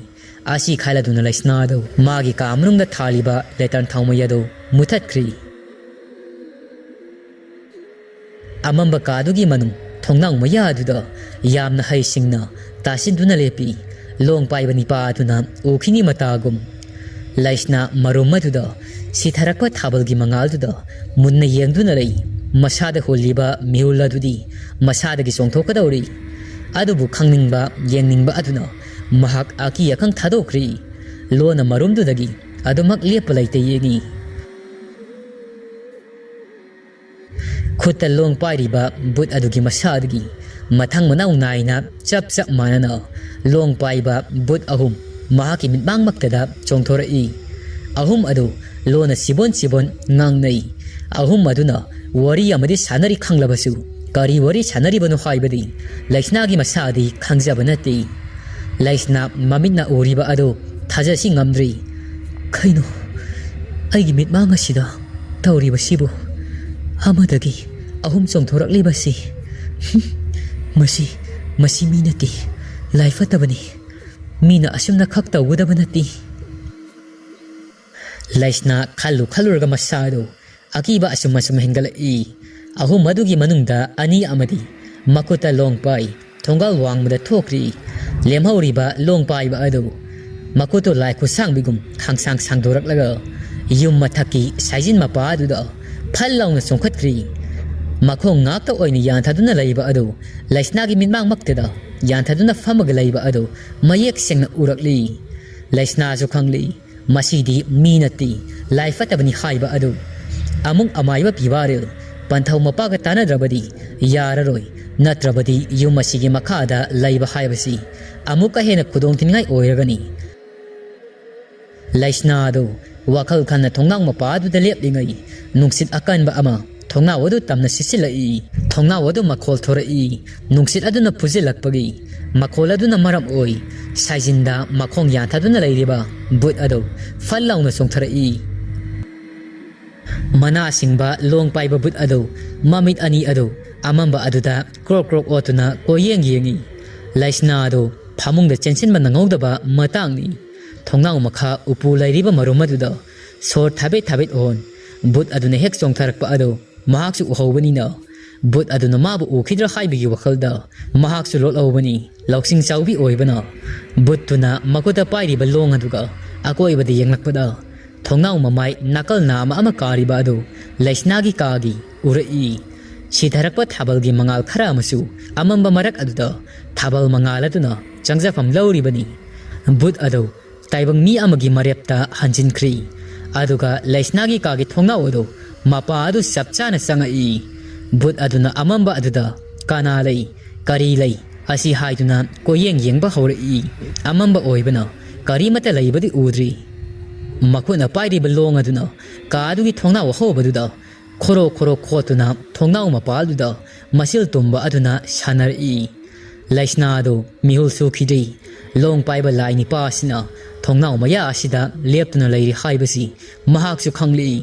ꯑꯁꯤ ꯈꯜꯂꯗꯨꯅ ꯂꯩꯁꯅꯥ ꯑꯗꯨ ꯃꯥꯒꯤ ꯀꯥ ꯃꯅꯨꯡꯗ ꯊꯥꯜꯂꯤꯕ ꯂꯦꯇꯔꯟ ꯊꯥꯎꯃꯩ ꯑꯗꯨ ꯃꯨꯊꯠꯈ꯭ꯔꯤ꯫ ꯑꯃꯝꯕ ꯀꯥꯗꯨꯒꯤ ꯃꯅꯨꯡ ꯊꯣꯡꯅꯥꯎ ꯃꯌꯥ ꯑꯗꯨꯗ ꯌꯥꯝꯅ ꯍꯩꯁꯤꯡꯅ ꯇꯥꯁꯤꯟꯗꯨꯅ ꯂꯦꯞꯄꯤ꯫ ꯂꯣꯡ ꯄꯥꯏꯕ ꯅꯤꯄꯥ ꯑꯗꯨꯅ ꯎꯈꯤꯅꯤ ꯃꯇꯥꯒꯨꯝ꯫ ꯂꯩꯁꯅꯥ ꯃꯔꯨꯝ ꯑꯗꯨꯗ ꯁꯤꯊꯔꯛꯄ ꯊꯥꯕꯜꯒꯤ ꯃꯉꯥꯜꯗꯨꯗ ꯃꯨꯟꯅ ꯌꯦꯡꯗꯨꯅ ꯂꯩ꯫ ꯃꯁꯥꯗ ꯍꯨꯜꯂꯤꯕ ꯃꯤꯍꯨꯜ ꯑꯗꯨꯗꯤ ꯃꯁꯥꯗꯒꯤ ꯆꯣꯡꯊꯣꯛꯀꯗꯧꯔꯤ꯫ ꯑꯗꯨꯕꯨ ꯈꯪꯅꯤꯡꯕ, ꯌꯦꯡꯅꯤꯡꯕ ꯑꯗꯨꯅ ꯃꯍꯥꯛ ꯑꯀꯤ ꯑꯈꯪ ꯊꯥꯗꯣꯛꯈ꯭ꯔꯤ꯫ ꯂꯣꯟꯅ ꯃꯔꯨꯝꯗꯨꯗꯒꯤ ꯑꯗꯨꯃꯛ ꯂꯦꯞꯄ ꯂꯩꯇ ꯌꯦꯡꯉꯤ꯫ ꯈꯨꯠꯇ ꯂꯣꯡ ꯄꯥꯏꯔꯤꯕ ꯕꯨꯠ ꯑꯗꯨꯒꯤ ꯃꯁꯥꯗꯒꯤ ꯃꯊꯪ ꯃꯅꯥꯎ ꯅꯥꯏꯅ ꯆꯞ ꯆꯞ ꯃꯥꯟꯅꯅ ꯂꯣꯡ ꯄꯥꯏꯕ ꯕꯨꯠ ꯑꯍꯨꯝ ꯃꯍꯥꯛꯀꯤ ꯃꯤꯠꯃꯥꯡꯃꯛꯇꯗ ꯆꯣꯡꯊꯣꯔꯛꯏ꯫ ꯑꯍꯨꯝ ꯑꯗꯨ ꯂꯣꯟꯅ ꯁꯤꯕꯣꯟ ꯁꯤꯕꯣꯟ ꯉꯥꯡꯅꯩ꯫ ꯑꯍꯨꯝ ꯑꯗꯨꯅ ꯋꯥꯔꯤ ꯑꯃꯗꯤ ꯁꯥꯟꯅꯔꯤ ꯈꯪꯂꯕꯁꯨ, ꯀꯔꯤ ꯋꯥꯔꯤ ꯁꯥꯟꯅꯔꯤꯕꯅꯣ ꯍꯥꯏꯕꯗꯤ ꯂꯩꯁꯅꯥꯒꯤ ꯃꯁꯥꯗꯤ ꯈꯪꯖꯕ ꯅꯠꯇꯦ꯫ ꯂꯩꯁꯅꯥ ꯃꯃꯤꯠꯅ ꯎꯔꯤꯕ ꯑꯗꯨ ꯊꯥꯖꯁꯤ ꯉꯝꯗ꯭ꯔꯤ꯫ "ꯀꯩꯅꯣ, ꯑꯩꯒꯤ ꯃꯤꯠꯃꯥꯡ ꯑꯁꯤꯗ ꯇꯧꯔꯤꯕꯁꯤꯕꯨ? ꯑꯃꯗꯒꯤ ꯑꯍꯨꯝ ꯆꯣꯡꯊꯣꯔꯛꯂꯤꯕꯁꯤ? ꯍꯨꯝ, ꯃꯁꯤ, ꯃꯁꯤ ꯃꯤ ꯅꯠꯇꯦ, ꯂꯥꯏ ꯐꯠꯇꯕꯅꯤ꯫ ꯃꯤꯅ ꯑꯁꯨꯝꯅ ꯈꯛ ꯇꯧꯒꯗꯕ ꯅꯠꯇꯦ꯫" ꯂꯩꯁꯅꯥ ꯈꯜꯂꯨ ꯈꯜꯂꯨꯔꯒ ꯃꯁꯥꯗꯨ ꯑꯀꯤꯕ ꯑꯁꯨꯝ ꯑꯁꯨꯝ ꯍꯦꯟꯒꯠꯂꯛꯏ꯫ ꯑꯍꯨꯝ ꯑꯗꯨꯒꯤ ꯃꯅꯨꯡꯗ ꯑꯅꯤ ꯑꯃꯗꯤ ꯃꯈꯨꯠꯇ ꯂꯣꯡ ꯄꯥꯏ ꯊꯣꯡꯒꯥꯜ ꯋꯥꯡꯃꯗ ꯊꯣꯛꯈ꯭ꯔꯤ꯫ ꯂꯦꯝꯍꯧꯔꯤꯕ ꯂꯣꯡ ꯄꯥꯏꯕ ꯑꯗꯨ ꯃꯈꯨꯠꯇꯨ ꯂꯥꯏ ꯈꯨꯠꯁꯥꯡꯕꯤꯒꯨꯝ ꯈꯥꯡꯁꯥꯡ ꯁꯥꯡꯗꯣꯔꯛꯂꯒ ꯌꯨꯝ ꯃꯊꯛꯀꯤ ꯁꯥꯏꯖꯤꯟ ꯃꯄꯥ ꯑꯗꯨꯗ ꯐꯜ ꯂꯥꯎꯅ ꯆꯣꯡꯈꯠꯈ꯭ꯔꯤ꯫ ꯃꯈꯣꯡ ꯉꯥꯛꯇ ꯑꯣꯏꯅ ꯌꯥꯟꯊꯗꯨꯅ ꯂꯩꯕ ꯑꯗꯨ ꯂꯩꯁꯅꯥꯒꯤ ꯃꯤꯠꯃꯥꯡꯃꯛꯇꯗ ꯌꯥꯟꯊꯗꯨꯅ ꯐꯝꯃꯒ ꯂꯩꯕ ꯑꯗꯨ ꯃꯌꯦꯛ ꯁꯦꯡꯅ ꯎꯔꯛꯂꯤ꯫ ꯂꯩꯁꯅꯥꯁꯨ ꯈꯪꯂꯤ꯫ ꯃꯁꯤꯗꯤ ꯃꯤ ꯅꯠꯇꯦ, ꯂꯥꯏ ꯐꯠꯇꯕꯅꯤ ꯍꯥꯏꯕ ꯑꯗꯨ꯫ ꯑꯃꯨꯛ ꯑꯃꯥꯏꯕ ꯄꯤꯕꯥꯔꯤꯜ ꯄꯟꯊꯧ ꯃꯄꯥꯒ ꯇꯥꯟꯅꯗ꯭ꯔꯕꯗꯤ ꯌꯥꯔꯔꯣꯏ, ꯅꯠꯇ꯭ꯔꯕꯗꯤ ꯌꯨꯝ ꯑꯁꯤꯒꯤ ꯃꯈꯥꯗ ꯂꯩꯕ ꯍꯥꯏꯕꯁꯤ ꯑꯃꯨꯛꯀ ꯍꯦꯟꯅ ꯈꯨꯗꯣꯡ ꯊꯤꯅꯤꯡꯉꯥꯏ ꯑꯣꯏꯔꯒꯅꯤ꯫ ꯂꯩꯁꯅꯥ ꯑꯗꯨ ꯋꯥꯈꯜ ꯈꯟꯅ ꯊꯣꯡꯅꯥꯎ ꯃꯄꯥ ꯑꯗꯨꯗ ꯂꯦꯞꯂꯤꯉꯩ ꯅꯨꯡꯁꯤꯠ ꯑꯀꯟꯕ ꯑꯃ ꯊꯣꯡꯅꯥꯎ ꯑꯗꯨ ꯇꯝꯅ ꯁꯤꯠꯆꯤꯜꯂꯛꯏ꯫ ꯊꯣꯡꯅꯥꯎ ꯑꯗꯨ ꯃꯈꯣꯜ ꯊꯣꯔꯛꯏ꯫ ꯅꯨꯡꯁꯤꯠ ꯑꯗꯨꯅ ꯐꯨꯖꯤꯜꯂꯛꯄꯒꯤ ꯃꯈꯣꯜ ꯑꯗꯨꯅ ꯃꯔꯝ ꯑꯣꯏ ꯁꯥꯏꯖꯤꯟꯗ ꯃꯈꯣꯡ ꯌꯥꯟꯊꯗꯨꯅ ꯂꯩꯔꯤꯕ ꯕꯨꯠ ꯑꯗꯨ ꯐꯜ ꯂꯥꯎꯅ ꯆꯣꯡꯊꯔꯛꯏ꯫ ꯃꯅꯥ ꯁꯤꯡꯕ ꯂꯣꯡ ꯄꯥꯏꯕ ꯕꯨꯠ ꯑꯗꯨ ꯃꯃꯤꯠ ꯑꯅꯤ ꯑꯗꯨ ꯑꯃꯝꯕ ꯑꯗꯨꯗ ꯀ꯭ꯔꯣꯛ ꯀ꯭ꯔꯣꯛ ꯑꯣꯠꯇꯨꯅ ꯀꯣꯏꯌꯦꯡ ꯌꯦꯡꯏ꯫ ꯂꯩꯁꯅꯥ ꯑꯗꯨ ꯐꯃꯨꯡꯗ ꯆꯦꯟꯁꯤꯟꯕ ꯅꯪꯍꯧꯗꯕ ꯃꯇꯥꯡꯅꯤ꯫ ꯊꯣꯡꯅꯥꯎ ꯃꯈꯥ ꯎꯄꯨ ꯂꯩꯔꯤꯕ ꯃꯔꯨꯝ ꯑꯗꯨꯗ ꯁꯣꯔ ꯊꯥꯕꯦꯠ ꯊꯥꯕꯦꯠ ꯍꯣꯟ꯫ ꯕꯨꯠ ꯑꯗꯨꯅ ꯍꯦꯛ ꯆꯣꯡꯊꯔꯛꯄ ꯑꯗꯨ ꯃꯍꯥꯛꯁꯨ ꯎꯍꯧꯕꯅꯤꯅ ꯕꯨꯠ ꯑꯗꯨꯅ ꯃꯥꯕꯨ ꯎꯈꯤꯗ꯭ꯔꯥ ꯍꯥꯏꯕꯒꯤ ꯋꯥꯈꯜꯗ ꯃꯍꯥꯛꯁꯨ ꯂꯣꯠꯍꯧꯕꯅꯤ꯫ ꯂꯧꯁꯤꯡ ꯆꯥꯎꯕꯤ ꯑꯣꯏꯕꯅ ꯕꯨꯠꯇꯨꯅ ꯃꯈꯨꯠꯇ ꯄꯥꯏꯔꯤꯕ ꯂꯣꯡ ꯑꯗꯨꯒ ꯑꯀꯣꯏꯕꯗ ꯌꯦꯡꯂꯛꯄꯗ ꯊꯣꯡꯅꯥꯎ ꯃꯃꯥꯏ ꯅꯥꯀꯜ ꯅꯥꯝꯃ ꯑꯃ ꯀꯥꯔꯤꯕ ꯑꯗꯨ ꯂꯩꯁꯅꯥꯒꯤ ꯀꯥꯒꯤ ꯎꯔꯛꯏ꯫ ꯁꯤꯊꯔꯛꯄ ꯊꯥꯕꯜꯒꯤ ꯃꯉꯥꯜ ꯈꯔ ꯑꯃꯁꯨ ꯑꯃꯝꯕ ꯃꯔꯛ ꯑꯗꯨꯗ ꯊꯥꯕꯜ ꯃꯉꯥꯜ ꯑꯗꯨꯅ ꯆꯪꯖꯐꯝ ꯂꯧꯔꯤꯕꯅꯤ꯫ ꯚꯨꯠ ꯑꯗꯨ ꯇꯥꯏꯕꯪ ꯃꯤ ꯑꯃꯒꯤ ꯃꯔꯦꯞꯇ ꯍꯟꯖꯤꯟꯈ꯭ꯔꯤ꯫ ꯑꯗꯨꯒ ꯂꯩꯁꯅꯥꯒꯤ ꯀꯥꯒꯤ ꯊꯣꯡꯅꯥꯎ ꯑꯗꯨ ꯃꯄꯥ ꯑꯗꯨ ꯆꯞ ꯆꯥꯅ ꯆꯪꯉꯛꯏ꯫ ꯚꯨꯠ ꯑꯗꯨꯅ ꯑꯃꯝꯕ ꯑꯗꯨꯗ "ꯀꯅꯥ ꯂꯩ? ꯀꯔꯤ ꯂꯩ?" ꯑꯁꯤ ꯍꯥꯏꯗꯨꯅ ꯀꯣꯏꯌꯦꯡ ꯌꯦꯡꯕ ꯍꯧꯔꯛꯏ꯫ ꯑꯃꯝꯕ ꯑꯣꯏꯕꯅ ꯀꯔꯤꯃꯠꯇ ꯂꯩꯕꯗꯤ ꯎꯗ꯭ꯔꯤ꯫ ꯃꯈꯨꯠꯅ ꯄꯥꯏꯔꯤꯕ ꯂꯣꯡ ꯑꯗꯨꯅ ꯀꯥ ꯑꯗꯨꯒꯤ ꯊꯣꯡꯅꯥꯎ ꯑꯍꯣꯕꯗꯨꯗ ꯈꯣꯔꯣ ꯈꯣꯔꯣ ꯈꯣꯠꯇꯨꯅ ꯊꯣꯡꯅꯥꯎ ꯃꯄꯥꯜꯗꯨꯗ ꯃꯁꯤꯜ ꯇꯨꯝꯕ ꯑꯗꯨꯅ ꯁꯥꯟꯅꯔꯛꯏ꯫ ꯂꯩꯁꯅꯥ ꯑꯗꯨ ꯃꯤꯍꯨꯜ ꯁꯨꯈꯤꯗ꯭ꯔꯤ꯫ ꯂꯣꯡ ꯄꯥꯏꯕ ꯂꯥꯏ ꯅꯤꯄꯥ ꯑꯁꯤꯅ ꯊꯣꯡꯅꯥꯎ ꯃꯌꯥ ꯑꯁꯤꯗ ꯂꯦꯞꯇꯨꯅ ꯂꯩꯔꯤ ꯍꯥꯏꯕꯁꯤ ꯃꯍꯥꯛꯁꯨ ꯈꯪꯂꯛꯏ꯫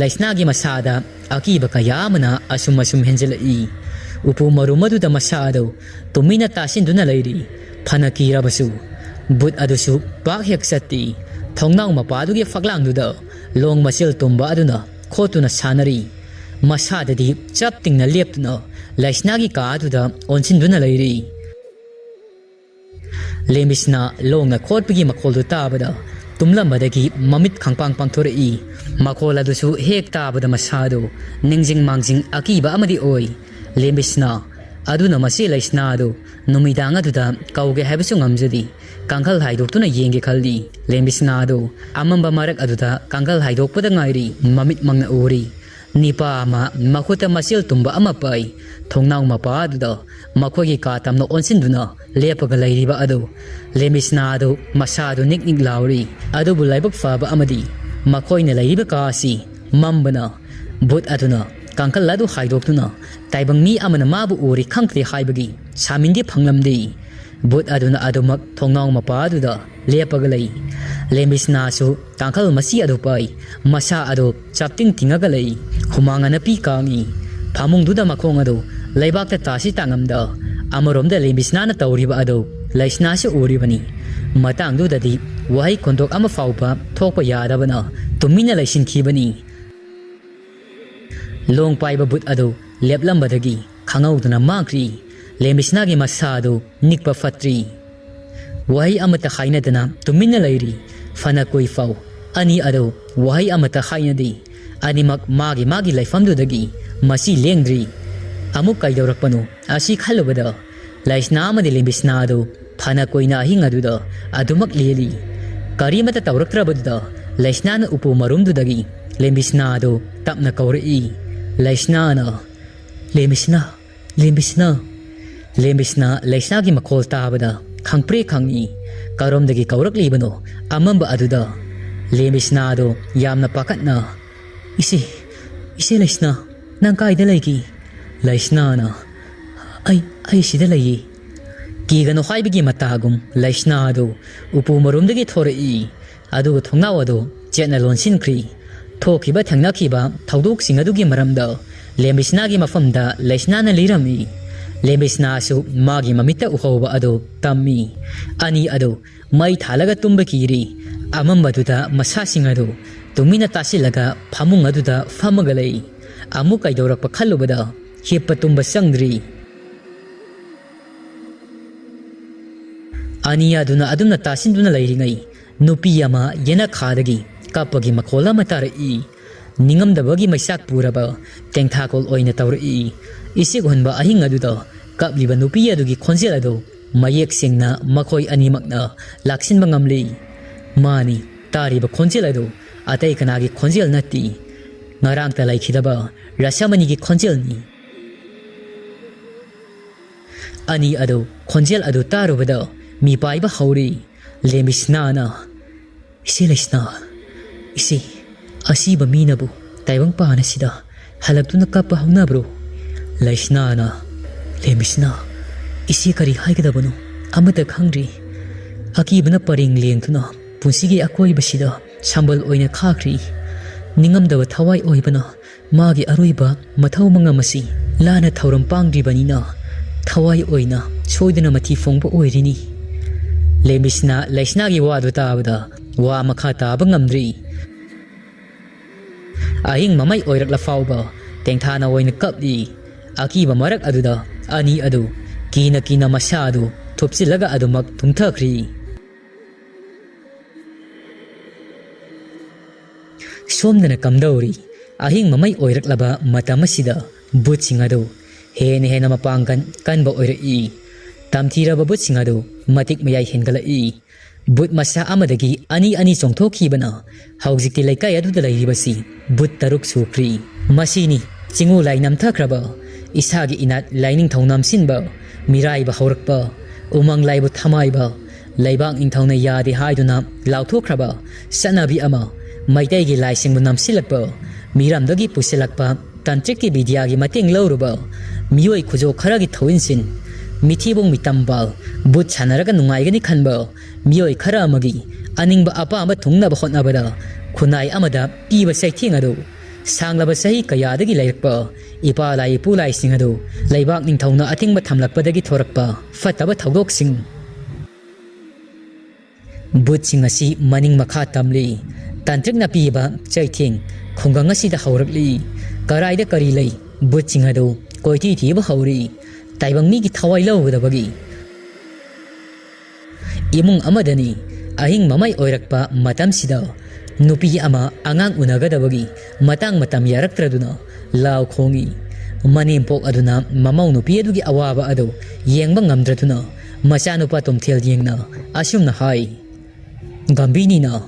ꯂꯩꯁꯅꯥꯒꯤ ꯃꯁꯥꯗ ꯑꯀꯤꯕ ꯀꯌꯥ ꯑꯃꯅ ꯑꯁꯨꯝ ꯑꯁꯨꯝ ꯍꯦꯟꯖꯜꯂꯛꯏ꯫ ꯎꯄꯨ ꯃꯔꯨꯝ ꯑꯗꯨꯗ ꯃꯁꯥ ꯑꯗꯨ ꯇꯨꯃꯤꯟꯅ ꯇꯥꯁꯤꯟꯗꯨꯅ ꯂꯩꯔꯤ꯫ ꯐꯅ ꯀꯤꯔꯕꯁꯨ ꯚꯨꯠ ꯑꯗꯨꯁꯨ ꯄꯥꯛ ꯍꯦꯛ ꯆꯠꯇꯦ꯫ ꯊꯣꯡꯅꯥꯎ ꯃꯄꯥꯗꯨꯒꯤ ꯐꯛꯂꯥꯡꯗꯨꯗ ꯂꯣꯡ ꯃꯆꯤꯜ ꯇꯨꯝꯕ ꯑꯗꯨꯅ ꯈꯣꯠꯇꯨꯅ ꯁꯥꯟꯅꯔꯤ꯫ ꯃꯁꯥꯗꯗꯤ ꯆꯞ ꯇꯤꯡꯅ ꯂꯦꯞꯇꯨꯅ ꯂꯩꯁꯅꯥꯒꯤ ꯀꯥ ꯑꯗꯨꯗ ꯑꯣꯟꯁꯤꯟꯗꯨꯅ ꯂꯩꯔꯤ꯫ ꯂꯦꯝꯕꯤꯁꯅꯥ ꯂꯣꯡꯅ ꯈꯣꯠꯄꯒꯤ ꯃꯈꯣꯜꯗꯨ ꯇꯥꯕꯗ ꯇꯨꯝꯂꯝꯕꯗꯒꯤ ꯃꯃꯤꯠ ꯈꯪꯄꯥꯡ ꯄꯥꯡꯊꯣꯔꯛꯏ꯫ ꯃꯈꯣꯜ ꯑꯗꯨꯁꯨ ꯍꯦꯛ ꯇꯥꯕꯗ ꯃꯁꯥꯗꯨ ꯅꯤꯡꯖꯤꯡ ꯃꯥꯡꯖꯤꯡ ꯑꯀꯤꯕ ꯑꯃꯗꯤ ꯑꯣꯏ꯫ ꯂꯦꯝꯕꯤꯁꯅꯥ ꯑꯗꯨꯅ ꯃꯁꯤ ꯂꯩꯁꯅꯥ ꯑꯗꯨ ꯅꯨꯃꯤꯗꯥꯡ ꯑꯗꯨꯗ ꯀꯧꯒꯦ ꯍꯥꯏꯕꯁꯨ ꯉꯝꯖꯗꯦ꯫ ꯀꯥꯡꯈꯜ ꯍꯥꯏꯗꯣꯛꯇꯨꯅ ꯌꯦꯡꯒꯦ ꯈꯜꯂꯤ꯫ ꯂꯦꯝꯕꯤꯁꯅꯥ ꯑꯗꯨ ꯑꯃꯝꯕ ꯃꯔꯛ ꯑꯗꯨꯗ ꯀꯥꯡꯈꯜ ꯍꯥꯏꯗꯣꯛꯄꯗ ꯉꯥꯏꯔꯤ꯫ ꯃꯃꯤꯠꯃꯛꯅ ꯎꯔꯤ꯫ ꯅꯤꯄꯥ ꯑꯃ ꯃꯈꯨꯠꯇ ꯃꯆꯤꯜ ꯇꯨꯝꯕ ꯑꯃ ꯄꯥꯏ꯫ ꯊꯣꯡꯅꯥꯎ ꯃꯄꯥ ꯑꯗꯨꯗ ꯃꯈꯣꯏꯒꯤ ꯀꯥ ꯇꯝꯅ ꯑꯣꯟꯁꯤꯟꯗꯨꯅ ꯂꯦꯞꯄꯒ ꯂꯩꯔꯤꯕ ꯑꯗꯨ ꯂꯦꯝꯕꯤꯁꯅꯥ ꯑꯗꯨ ꯃꯁꯥꯗꯨ ꯅꯤꯛ ꯅꯤꯛ ꯂꯥꯎꯔꯤ꯫ ꯑꯗꯨꯕꯨ ꯂꯥꯏꯕꯛ ꯐꯕ ꯑꯃꯗꯤ ꯃꯈꯣꯏꯅ ꯂꯩꯔꯤꯕ ꯀꯥ ꯑꯁꯤ ꯃꯝꯕꯅ ꯚꯨꯠ ꯑꯗꯨꯅ ꯀꯥꯡꯈꯜ ꯑꯗꯨ ꯍꯥꯏꯗꯣꯛꯇꯨꯅ ꯇꯥꯏꯕꯪ ꯃꯤ ꯑꯃꯅ ꯃꯥꯕꯨ ꯎꯔꯤ ꯈꯪꯗꯦ ꯍꯥꯏꯕꯒꯤ ꯁꯥꯃꯤꯟꯗꯤ ꯐꯪꯂꯝꯗꯦ꯫ ꯚꯨꯠ ꯑꯗꯨꯅ ꯑꯗꯨꯃꯛ ꯊꯣꯡꯅꯥꯎ ꯃꯄꯥ ꯑꯗꯨꯗ ꯂꯦꯞꯄꯒ ꯂꯩ꯫ ꯂꯦꯝꯕꯤꯁꯅꯥꯁꯨ ꯀꯥꯡꯈꯜ ꯃꯆꯤ ꯑꯗꯨ ꯄꯥꯏ꯫ ꯃꯁꯥ ꯑꯗꯨ ꯆꯞꯇꯤꯡ ꯇꯤꯡꯉꯒ ꯂꯩ꯫ ꯍꯨꯃꯥꯡ ꯑꯅꯞꯄꯤ ꯀꯥꯡꯏ꯫ ꯐꯃꯨꯡꯗꯨꯗ ꯃꯈꯣꯡ ꯑꯗꯨ ꯂꯩꯕꯥꯛꯇ ꯇꯥꯁꯤ ꯇꯥꯉꯝꯗ ꯑꯃꯔꯣꯝꯗ ꯂꯦꯝꯕꯤꯁꯅꯥꯅ ꯇꯧꯔꯤꯕ ꯑꯗꯨ ꯂꯩꯁꯅꯥꯁꯨ ꯎꯔꯤꯕꯅꯤ꯫ ꯃꯇꯥꯡꯗꯨꯗꯗꯤ ꯋꯥꯍꯩ ꯈꯣꯟꯗꯣꯛ ꯑꯃ ꯐꯥꯎꯕ ꯊꯣꯛꯄ ꯌꯥꯗꯕꯅ ꯇꯨꯃꯤꯟꯅ ꯂꯩꯁꯤꯟꯈꯤꯕꯅꯤ꯫ ꯂꯣꯡ ꯄꯥꯏꯕ ꯚꯨꯠ ꯑꯗꯨ ꯂꯦꯞꯂꯝꯕꯗꯒꯤ ꯈꯪꯍꯧꯗꯅ ꯃꯥꯡꯈ꯭ꯔꯤ꯫ ꯂꯦꯝꯕꯤꯁꯅꯥꯒꯤ ꯃꯁꯥ ꯑꯗꯨ ꯅꯤꯛꯄ ꯐꯠꯇ꯭ꯔꯤ꯫ ꯋꯥꯍꯩ ꯑꯃꯠꯇ ꯍꯥꯏꯅꯗꯅ ꯇꯨꯃꯤꯟꯅ ꯂꯩꯔꯤ꯫ ꯐꯅ ꯀꯨꯏ ꯐꯥꯎ ꯑꯅꯤ ꯑꯗꯨ ꯋꯥꯍꯩ ꯑꯃꯠꯇ ꯍꯥꯏꯅꯗꯦ꯫ ꯑꯅꯤꯃꯛ ꯃꯥꯒꯤ ꯃꯥꯒꯤ ꯂꯩꯐꯝꯗꯨꯗꯒꯤ ꯃꯁꯤ ꯂꯦꯡꯗ꯭ꯔꯤ꯫ ꯑꯃꯨꯛ ꯀꯩꯗꯧꯔꯛꯄꯅꯣ ꯑꯁꯤ ꯈꯜꯂꯨꯕꯗ ꯂꯩꯁꯅꯥ ꯑꯃꯗꯤ ꯂꯦꯝꯕꯤꯁꯅꯥ ꯑꯗꯨ ꯐꯅ ꯀꯨꯏꯅ ꯑꯍꯤꯡ ꯑꯗꯨꯗ ꯑꯗꯨꯃꯛ ꯂꯦꯜꯂꯤ꯫ ꯀꯔꯤꯃꯠꯇ ꯇꯧꯔꯛꯇ꯭ꯔꯕꯗꯨꯗ ꯂꯩꯁꯅꯥꯅ ꯎꯄꯨ ꯃꯔꯨꯝꯗꯨꯗꯒꯤ ꯂꯦꯝꯕꯤꯁꯅꯥ ꯑꯗꯨ ꯇꯞꯅ ꯀꯧꯔꯛꯏ꯫ ꯂꯩꯁꯅꯥꯅ, "ꯂꯦꯝꯕꯤꯁꯅꯥ, ꯂꯦꯝꯕꯤꯁꯅꯥ!" ꯂꯦꯝꯕꯤꯁꯅꯥ ꯂꯩꯁꯅꯥꯒꯤ ꯃꯈꯣꯜ ꯇꯥꯕꯗ ꯈꯪꯄ꯭ꯔꯦ ꯈꯪꯉꯤ꯫ ꯀꯔꯣꯝꯗꯒꯤ ꯀꯧꯔꯛꯂꯤꯕꯅꯣ ꯑꯃꯝꯕ ꯑꯗꯨꯗ꯫ ꯂꯦꯝꯕꯤꯁꯅꯥ ꯑꯗꯨ ꯌꯥꯝꯅ ꯄꯥꯈꯠꯅ, "ꯏꯆꯦ, ꯏꯆꯦ ꯂꯩꯁꯅꯥ, ꯅꯪ ꯀꯥꯏꯗ ꯂꯩꯒꯦ?" ꯂꯩꯁꯅꯥꯅ, "ꯑꯩ, ꯑꯩ ꯁꯤꯗ ꯂꯩꯌꯦ꯫ ꯀꯤꯒꯅꯨ" ꯍꯥꯏꯕꯒꯤ ꯃꯇꯥꯒꯨꯝ ꯂꯩꯁꯅꯥ ꯑꯗꯨ ꯎꯄꯨ ꯃꯔꯨꯝꯗꯒꯤ ꯊꯣꯔꯛꯏ꯫ ꯑꯗꯨꯒ ꯊꯣꯡꯅꯥꯎ ꯑꯗꯨ ꯆꯦꯠꯅ ꯂꯣꯟꯁꯤꯟꯈ꯭ꯔꯤ꯫ ꯊꯣꯛꯈꯤꯕ ꯊꯦꯡꯅꯈꯤꯕ ꯊꯧꯗꯣꯛꯁꯤꯡ ꯑꯗꯨꯒꯤ ꯃꯔꯝꯗ ꯂꯦꯝꯕꯤꯁꯅꯥꯒꯤ ꯃꯐꯝꯗ ꯂꯩꯁꯅꯥꯅ ꯂꯤꯔꯝꯃꯤ꯫ ꯂꯦꯝꯕꯤꯁꯅꯥꯁꯨ ꯃꯥꯒꯤ ꯃꯃꯤꯠꯇ ꯎꯍꯧꯕ ꯑꯗꯨ ꯇꯝꯃꯤ꯫ ꯑꯅꯤ ꯑꯗꯨ ꯃꯩ ꯊꯥꯜꯂꯒ ꯇꯨꯝꯕ ꯀꯤꯔꯤ꯫ ꯑꯃꯝꯕꯗꯨꯗ ꯃꯁꯥꯁꯤꯡ ꯑꯗꯨ ꯇꯨꯃꯤꯟꯅ ꯇꯥꯁꯤꯜꯂꯒ ꯐꯃꯨꯡ ꯑꯗꯨꯗ ꯐꯝꯃꯒ ꯂꯩ꯫ ꯑꯃꯨꯛ ꯀꯩꯗꯧꯔꯛꯄ ꯈꯜꯂꯨꯕꯗ ꯍꯤꯞꯄ ꯇꯨꯝꯕ ꯆꯪꯗ꯭ꯔꯤ꯫ ꯑꯅꯤ ꯑꯗꯨꯅ ꯑꯗꯨꯝꯅ ꯇꯥꯁꯤꯟꯗꯨꯅ ꯂꯩꯔꯤꯉꯩ ꯅꯨꯄꯤ ꯑꯃ ꯌꯦꯅꯈꯥꯗꯒꯤ ꯀꯞꯄꯒꯤ ꯃꯈꯣꯜ ꯑꯃ ꯇꯥꯔꯛꯏ꯫ ꯅꯤꯡꯉꯝꯗꯕꯒꯤ ꯃꯩꯆꯥꯛ ꯄꯨꯔꯕ ꯇꯦꯡꯊꯥꯈꯣꯜ ꯑꯣꯏꯅ ꯇꯧꯔꯛꯏ꯫ ꯏꯁꯤꯛ ꯍꯨꯟꯕ ꯑꯍꯤꯡ ꯑꯗꯨꯗ ꯀꯞꯂꯤꯕ ꯅꯨꯄꯤ ꯑꯗꯨꯒꯤ ꯈꯣꯟꯖꯦꯜ ꯑꯗꯨ ꯃꯌꯦꯛ ꯁꯦꯡꯅ ꯃꯈꯣꯏ ꯑꯅꯤꯃꯛꯅ ꯂꯥꯛꯁꯤꯟꯕ ꯉꯝꯂꯤ꯫ ꯃꯥꯅꯤ, ꯇꯥꯔꯤꯕ ꯈꯣꯟꯖꯦꯜ ꯑꯗꯨ ꯑꯇꯩ ꯀꯅꯥꯒꯤ ꯈꯣꯟꯖꯦꯜ ꯅꯠꯇꯦ, ꯉꯔꯥꯡꯇ ꯂꯩꯈꯤꯗꯕ ꯔꯁꯃꯅꯤꯒꯤ ꯈꯣꯟꯖꯦꯜꯅꯤ꯫ ꯑꯅꯤ ꯑꯗꯨ ꯈꯣꯟꯖꯦꯜ ꯑꯗꯨ ꯇꯥꯔꯨꯕꯗ ꯃꯤꯄꯥꯏꯕ ꯍꯧꯔꯤ꯫ ꯂꯦꯝꯕꯤꯁꯅꯥꯅ, "ꯏꯆꯦ ꯂꯩꯁꯅꯥ, ꯏꯆꯦ, ꯑꯁꯤꯕ ꯃꯤꯅꯕꯨ ꯇꯥꯏꯕꯪ ꯄꯥꯟ ꯑꯁꯤꯗ ꯍꯜꯂꯛꯇꯨꯅ ꯀꯞꯄ ꯍꯧꯅꯕ꯭ꯔꯣ?" ꯂꯩꯁꯅꯥꯅ, "ꯂꯦꯝꯕꯤꯁꯅꯥ, ꯏꯆꯦ ꯀꯔꯤ ꯍꯥꯏꯒꯗꯕꯅꯣ ꯑꯃꯠꯇ ꯈꯪꯗ꯭ꯔꯤ꯫ ꯑꯀꯤꯕꯅ ꯄꯔꯦꯡ ꯂꯦꯡꯗꯨꯅ ꯄꯨꯟꯁꯤꯒꯤ ꯑꯀꯣꯏꯕꯁꯤꯗ ꯁꯝꯕꯜ ꯑꯣꯏꯅ ꯈꯥꯈ꯭ꯔꯤ꯫ ꯅꯤꯡꯉꯝꯗꯕ ꯊꯋꯥꯏ ꯑꯣꯏꯕꯅ ꯃꯥꯒꯤ ꯑꯔꯣꯏꯕ ꯃꯊꯧ ꯃꯉꯝ ꯑꯁꯤ ꯂꯥꯟꯅ ꯊꯧꯔꯝ ꯄꯥꯡꯗ꯭ꯔꯤꯕꯅꯤꯅ ꯊꯋꯥꯏ ꯑꯣꯏꯅ ꯁꯣꯏꯗꯅ ꯃꯊꯤ ꯐꯣꯡꯕ ꯑꯣꯏꯔꯤꯅꯤ꯫" ꯂꯦꯝꯕꯤꯁꯅꯥ ꯂꯩꯁꯅꯥꯒꯤ ꯋꯥꯗꯨ ꯇꯥꯕꯗ ꯋꯥ ꯃꯈꯥ ꯇꯥꯕ ꯉꯝꯗ꯭ꯔꯤ꯫ ꯑꯍꯤꯡ ꯃꯃꯩ ꯑꯣꯏꯔꯛꯂ ꯐꯥꯎꯕ ꯇꯦꯡꯊꯥꯅ ꯑꯣꯏꯅ ꯀꯞꯂꯤ꯫ ꯑꯀꯤꯕ ꯃꯔꯛ ꯑꯗꯨꯗ ꯑꯅꯤ ꯑꯗꯨ ꯀꯤꯅ ꯀꯤꯅ ꯃꯁꯥ ꯑꯗꯨ ꯊꯨꯞꯆꯤꯜꯂꯒ ꯑꯗꯨꯃꯛ ꯇꯨꯝꯊꯈ꯭ꯔꯤ꯫ ꯁꯣꯝꯗꯅ ꯀꯝꯗꯧꯔꯤ? ꯑꯍꯤꯡ ꯃꯃꯩ ꯑꯣꯏꯔꯛꯂꯕ ꯃꯇꯝ ꯑꯁꯤꯗ ꯕꯨꯠꯁꯤꯡ ꯑꯗꯨ ꯍꯦꯟꯅ ꯍꯦꯟꯅ ꯃꯄꯥꯡꯒꯜ ꯀꯟꯕ ꯑꯣꯏꯔꯛꯏ꯫ ꯇꯝꯊꯤꯔꯕ ꯕꯨꯠꯁꯤꯡ ꯑꯗꯨ ꯃꯇꯤꯛ ꯃꯌꯥꯏ ꯍꯦꯟꯒꯠꯂꯛꯏ꯫ ꯕꯨꯠ ꯃꯁꯥ ꯑꯃꯗꯒꯤ ꯑꯅꯤ ꯑꯅꯤ ꯆꯣꯡꯊꯣꯛꯈꯤꯕꯅ ꯍꯧꯖꯤꯛꯇꯤ ꯂꯩꯀꯥꯏ ꯑꯗꯨꯗ ꯂꯩꯔꯤꯕꯁꯤ ꯕꯨꯠ ꯇꯔꯨꯛ ꯁꯨꯈ꯭ꯔꯤ꯫ ꯃꯁꯤꯅꯤ ꯆꯤꯡꯎ ꯂꯥꯏ ꯅꯝꯊꯈ꯭ꯔꯕ, ꯏꯁꯥꯒꯤ ꯏꯅꯥꯠ ꯂꯥꯏꯅꯤꯡꯊꯧ ꯅꯝꯁꯤꯟꯕ, ꯃꯤꯔꯥꯏꯕ ꯍꯧꯔꯛꯄ, ꯎꯃꯪ ꯂꯥꯏꯕꯨ ꯊꯃꯥꯏꯕ, ꯂꯩꯕꯥꯛ ꯅꯤꯡꯊꯧꯅ ꯌꯥꯗꯦ ꯍꯥꯏꯗꯨꯅ ꯂꯥꯎꯊꯣꯛꯈ꯭ꯔꯕ ꯆꯠꯅꯕꯤ ꯑꯃ, ꯃꯩꯇꯩꯒꯤ ꯂꯥꯏꯁꯤꯡꯕꯨ ꯅꯝꯁꯤꯜꯂꯛꯄ, ꯃꯤꯔꯝꯗꯒꯤ ꯄꯨꯁꯤꯜꯂꯛꯄ ꯇꯟꯇ꯭ꯔꯤꯛꯀꯤ ꯕꯤꯗ꯭ꯌꯥꯒꯤ ꯃꯇꯦꯡ ꯂꯧꯔꯨꯕ ꯃꯤꯑꯣꯏ ꯈꯨꯖꯣ ꯈꯔꯒꯤ ꯊꯧꯏꯟꯁꯤꯟ, ꯃꯤꯊꯤꯕꯣꯡ ꯃꯤꯇꯝꯕꯥꯜ, ꯕꯨꯠ ꯁꯥꯟꯅꯔꯒ ꯅꯨꯡꯉꯥꯏꯒꯅꯤ ꯈꯟꯕ ꯃꯤꯑꯣꯏ ꯈꯔ ꯑꯃꯒꯤ ꯑꯅꯤꯡꯕ ꯑꯄꯥꯝꯕ ꯊꯨꯡꯅꯕ ꯍꯣꯠꯅꯕꯗ ꯈꯨꯟꯅꯥꯏ ꯑꯃꯗ ꯄꯤꯕ ꯆꯩꯊꯦꯡ ꯑꯗꯨ, ꯁꯥꯡꯂꯕ ꯆꯍꯤ ꯀꯌꯥꯗꯒꯤ ꯂꯩꯔꯛꯄ ꯏꯄꯥ ꯂꯥꯏ ꯏꯄꯨ ꯂꯥꯏꯁꯤꯡ ꯑꯗꯨ ꯂꯩꯕꯥꯛ ꯅꯤꯡꯊꯧꯅ ꯑꯊꯤꯡꯕ ꯊꯝꯂꯛꯄꯗꯒꯤ ꯊꯣꯔꯛꯄ ꯐꯠꯇꯕ ꯊꯧꯗꯣꯛꯁꯤꯡ꯫ ꯕꯨꯠꯁꯤꯡ ꯑꯁꯤ ꯃꯅꯤꯡ ꯃꯈꯥ ꯇꯝꯂꯤ꯫ ꯇꯥꯟꯇ꯭ꯔꯤꯛꯅ ꯄꯤꯕ ꯆꯩꯊꯦꯡ ꯈꯨꯡꯒꯪ ꯑꯁꯤꯗ ꯍꯧꯔꯛꯂꯤ꯫ ꯀꯔꯥꯏꯗ ꯀꯔꯤ ꯂꯩ? ꯕꯨꯠꯁꯤꯡ ꯑꯗꯨ ꯀꯣꯏꯊꯤ ꯊꯤꯕ ꯍꯧꯔꯤ꯫ ꯇꯥꯏꯕꯪ ꯃꯤꯒꯤ ꯊꯋꯥꯏ ꯂꯧꯒꯗꯕꯒꯤ꯫ ꯏꯃꯨꯡ ꯑꯃꯗꯅꯤ꯫ ꯑꯍꯤꯡ ꯃꯃꯩ ꯑꯣꯏꯔꯛꯄ ꯃꯇꯝꯁꯤꯗ ꯅꯨꯄꯤ ꯑꯃ ꯑꯉꯥꯡ ꯎꯅꯒꯗꯕꯒꯤ ꯃꯇꯥꯡ ꯃꯇꯝ ꯌꯥꯔꯛꯇ꯭ꯔꯗꯨꯅ ꯂꯥꯎ ꯈꯣꯡꯏ꯫ ꯃꯅꯦꯝꯄꯣꯛ ꯑꯗꯨꯅ ꯃꯃꯧ ꯅꯨꯄꯤ ꯑꯗꯨꯒꯤ ꯑꯋꯥꯕ ꯑꯗꯨ ꯌꯦꯡꯕ ꯉꯝꯗ꯭ꯔꯗꯨꯅ ꯃꯆꯥꯅꯨꯄꯥ ꯇꯣꯝꯊꯦꯜ ꯌꯦꯡꯅ ꯑꯁꯨꯝꯅ ꯍꯥꯏ꯫ ꯒꯝꯚꯤꯅꯤꯅ,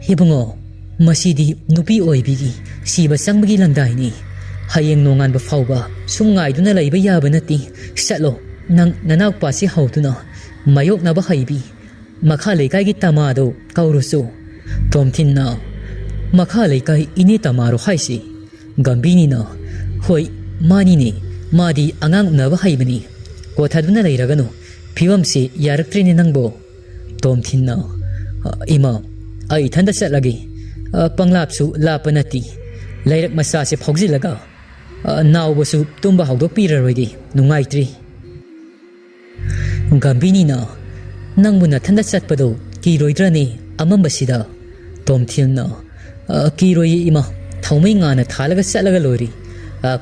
"ꯏꯕꯨꯡꯉꯣ, ꯃꯁꯤꯗꯤ ꯅꯨꯄꯤ ꯑꯣꯏꯕꯤꯒꯤ ꯁꯤꯕ ꯆꯪꯕꯒꯤ ꯂꯪꯗꯥꯏꯅꯤ꯫ ꯍꯌꯦꯡ ꯅꯣꯡꯉꯥꯟꯕ ꯐꯥꯎꯕ ꯁꯨꯝ ꯉꯥꯏꯗꯨꯅ ꯂꯩꯕ ꯌꯥꯕ ꯅꯠꯇꯦ꯫ ꯆꯠꯂꯣ, ꯅꯪ ꯅꯅꯥꯎꯄꯥꯁꯤ ꯍꯧꯗꯨꯅ ꯃꯥꯌꯣꯛꯅꯕ ꯍꯩꯕꯤ ꯃꯈꯥ ꯂꯩꯀꯥꯏꯒꯤ ꯇꯃꯥꯗꯣ ꯀꯧꯔꯨꯆꯣ꯫" ꯇꯣꯝꯊꯤꯟꯅ, "ꯃꯈꯥ ꯂꯩꯀꯥꯏ ꯏꯅꯦ ꯇꯃꯥꯔꯣ ꯍꯥꯏꯁꯤ?" ꯒꯝꯚꯤꯅꯤꯅ, "ꯍꯣꯏ, ꯃꯥꯅꯤꯅꯦ꯫ ꯃꯥꯗꯤ ꯑꯉꯥꯡ ꯎꯅꯕ ꯍꯩꯕꯅꯤ꯫ ꯀꯣꯊꯗꯨꯅ ꯂꯩꯔꯒꯅꯨ꯫ ꯐꯤꯕꯝꯁꯤ ꯌꯥꯔꯛꯇ꯭ꯔꯦꯅꯦ ꯅꯪꯕꯣ꯫" ꯇꯣꯝꯊꯤꯟꯅ, "ꯏꯃꯥ, ꯑꯩ ꯏꯊꯟꯇ ꯆꯠꯂꯒꯦ꯫ ꯄꯪꯂꯥꯞꯁꯨ ꯂꯥꯞꯄ ꯅꯠꯇꯦ꯫ ꯂꯩꯔꯛ ꯃꯆꯥꯁꯦ ꯐꯥꯎꯖꯤꯜꯂꯒ ꯅꯥꯎꯕꯁꯨ ꯇꯨꯝꯕ ꯍꯧꯗꯣꯛꯄꯤꯔꯔꯣꯏꯒꯦ꯫ ꯅꯨꯡꯉꯥꯏꯇ꯭ꯔꯤ꯫" ꯒꯝꯚꯤꯅꯤꯅ, "ꯅꯪꯕꯨ ꯅꯊꯟꯇ ꯆꯠꯄꯗꯣ ꯀꯤꯔꯣꯏꯗ꯭ꯔꯅꯦ ꯑꯃꯝꯕꯁꯤꯗ?" ꯇꯣꯝꯊꯤꯟꯅ, "ꯀꯤꯔꯣꯏꯌꯦ ꯏꯃꯥ, ꯊꯧꯃꯩ ꯉꯥꯅ ꯊꯥꯜꯂꯒ ꯆꯠꯂꯒ ꯂꯣꯏꯔꯦ꯫"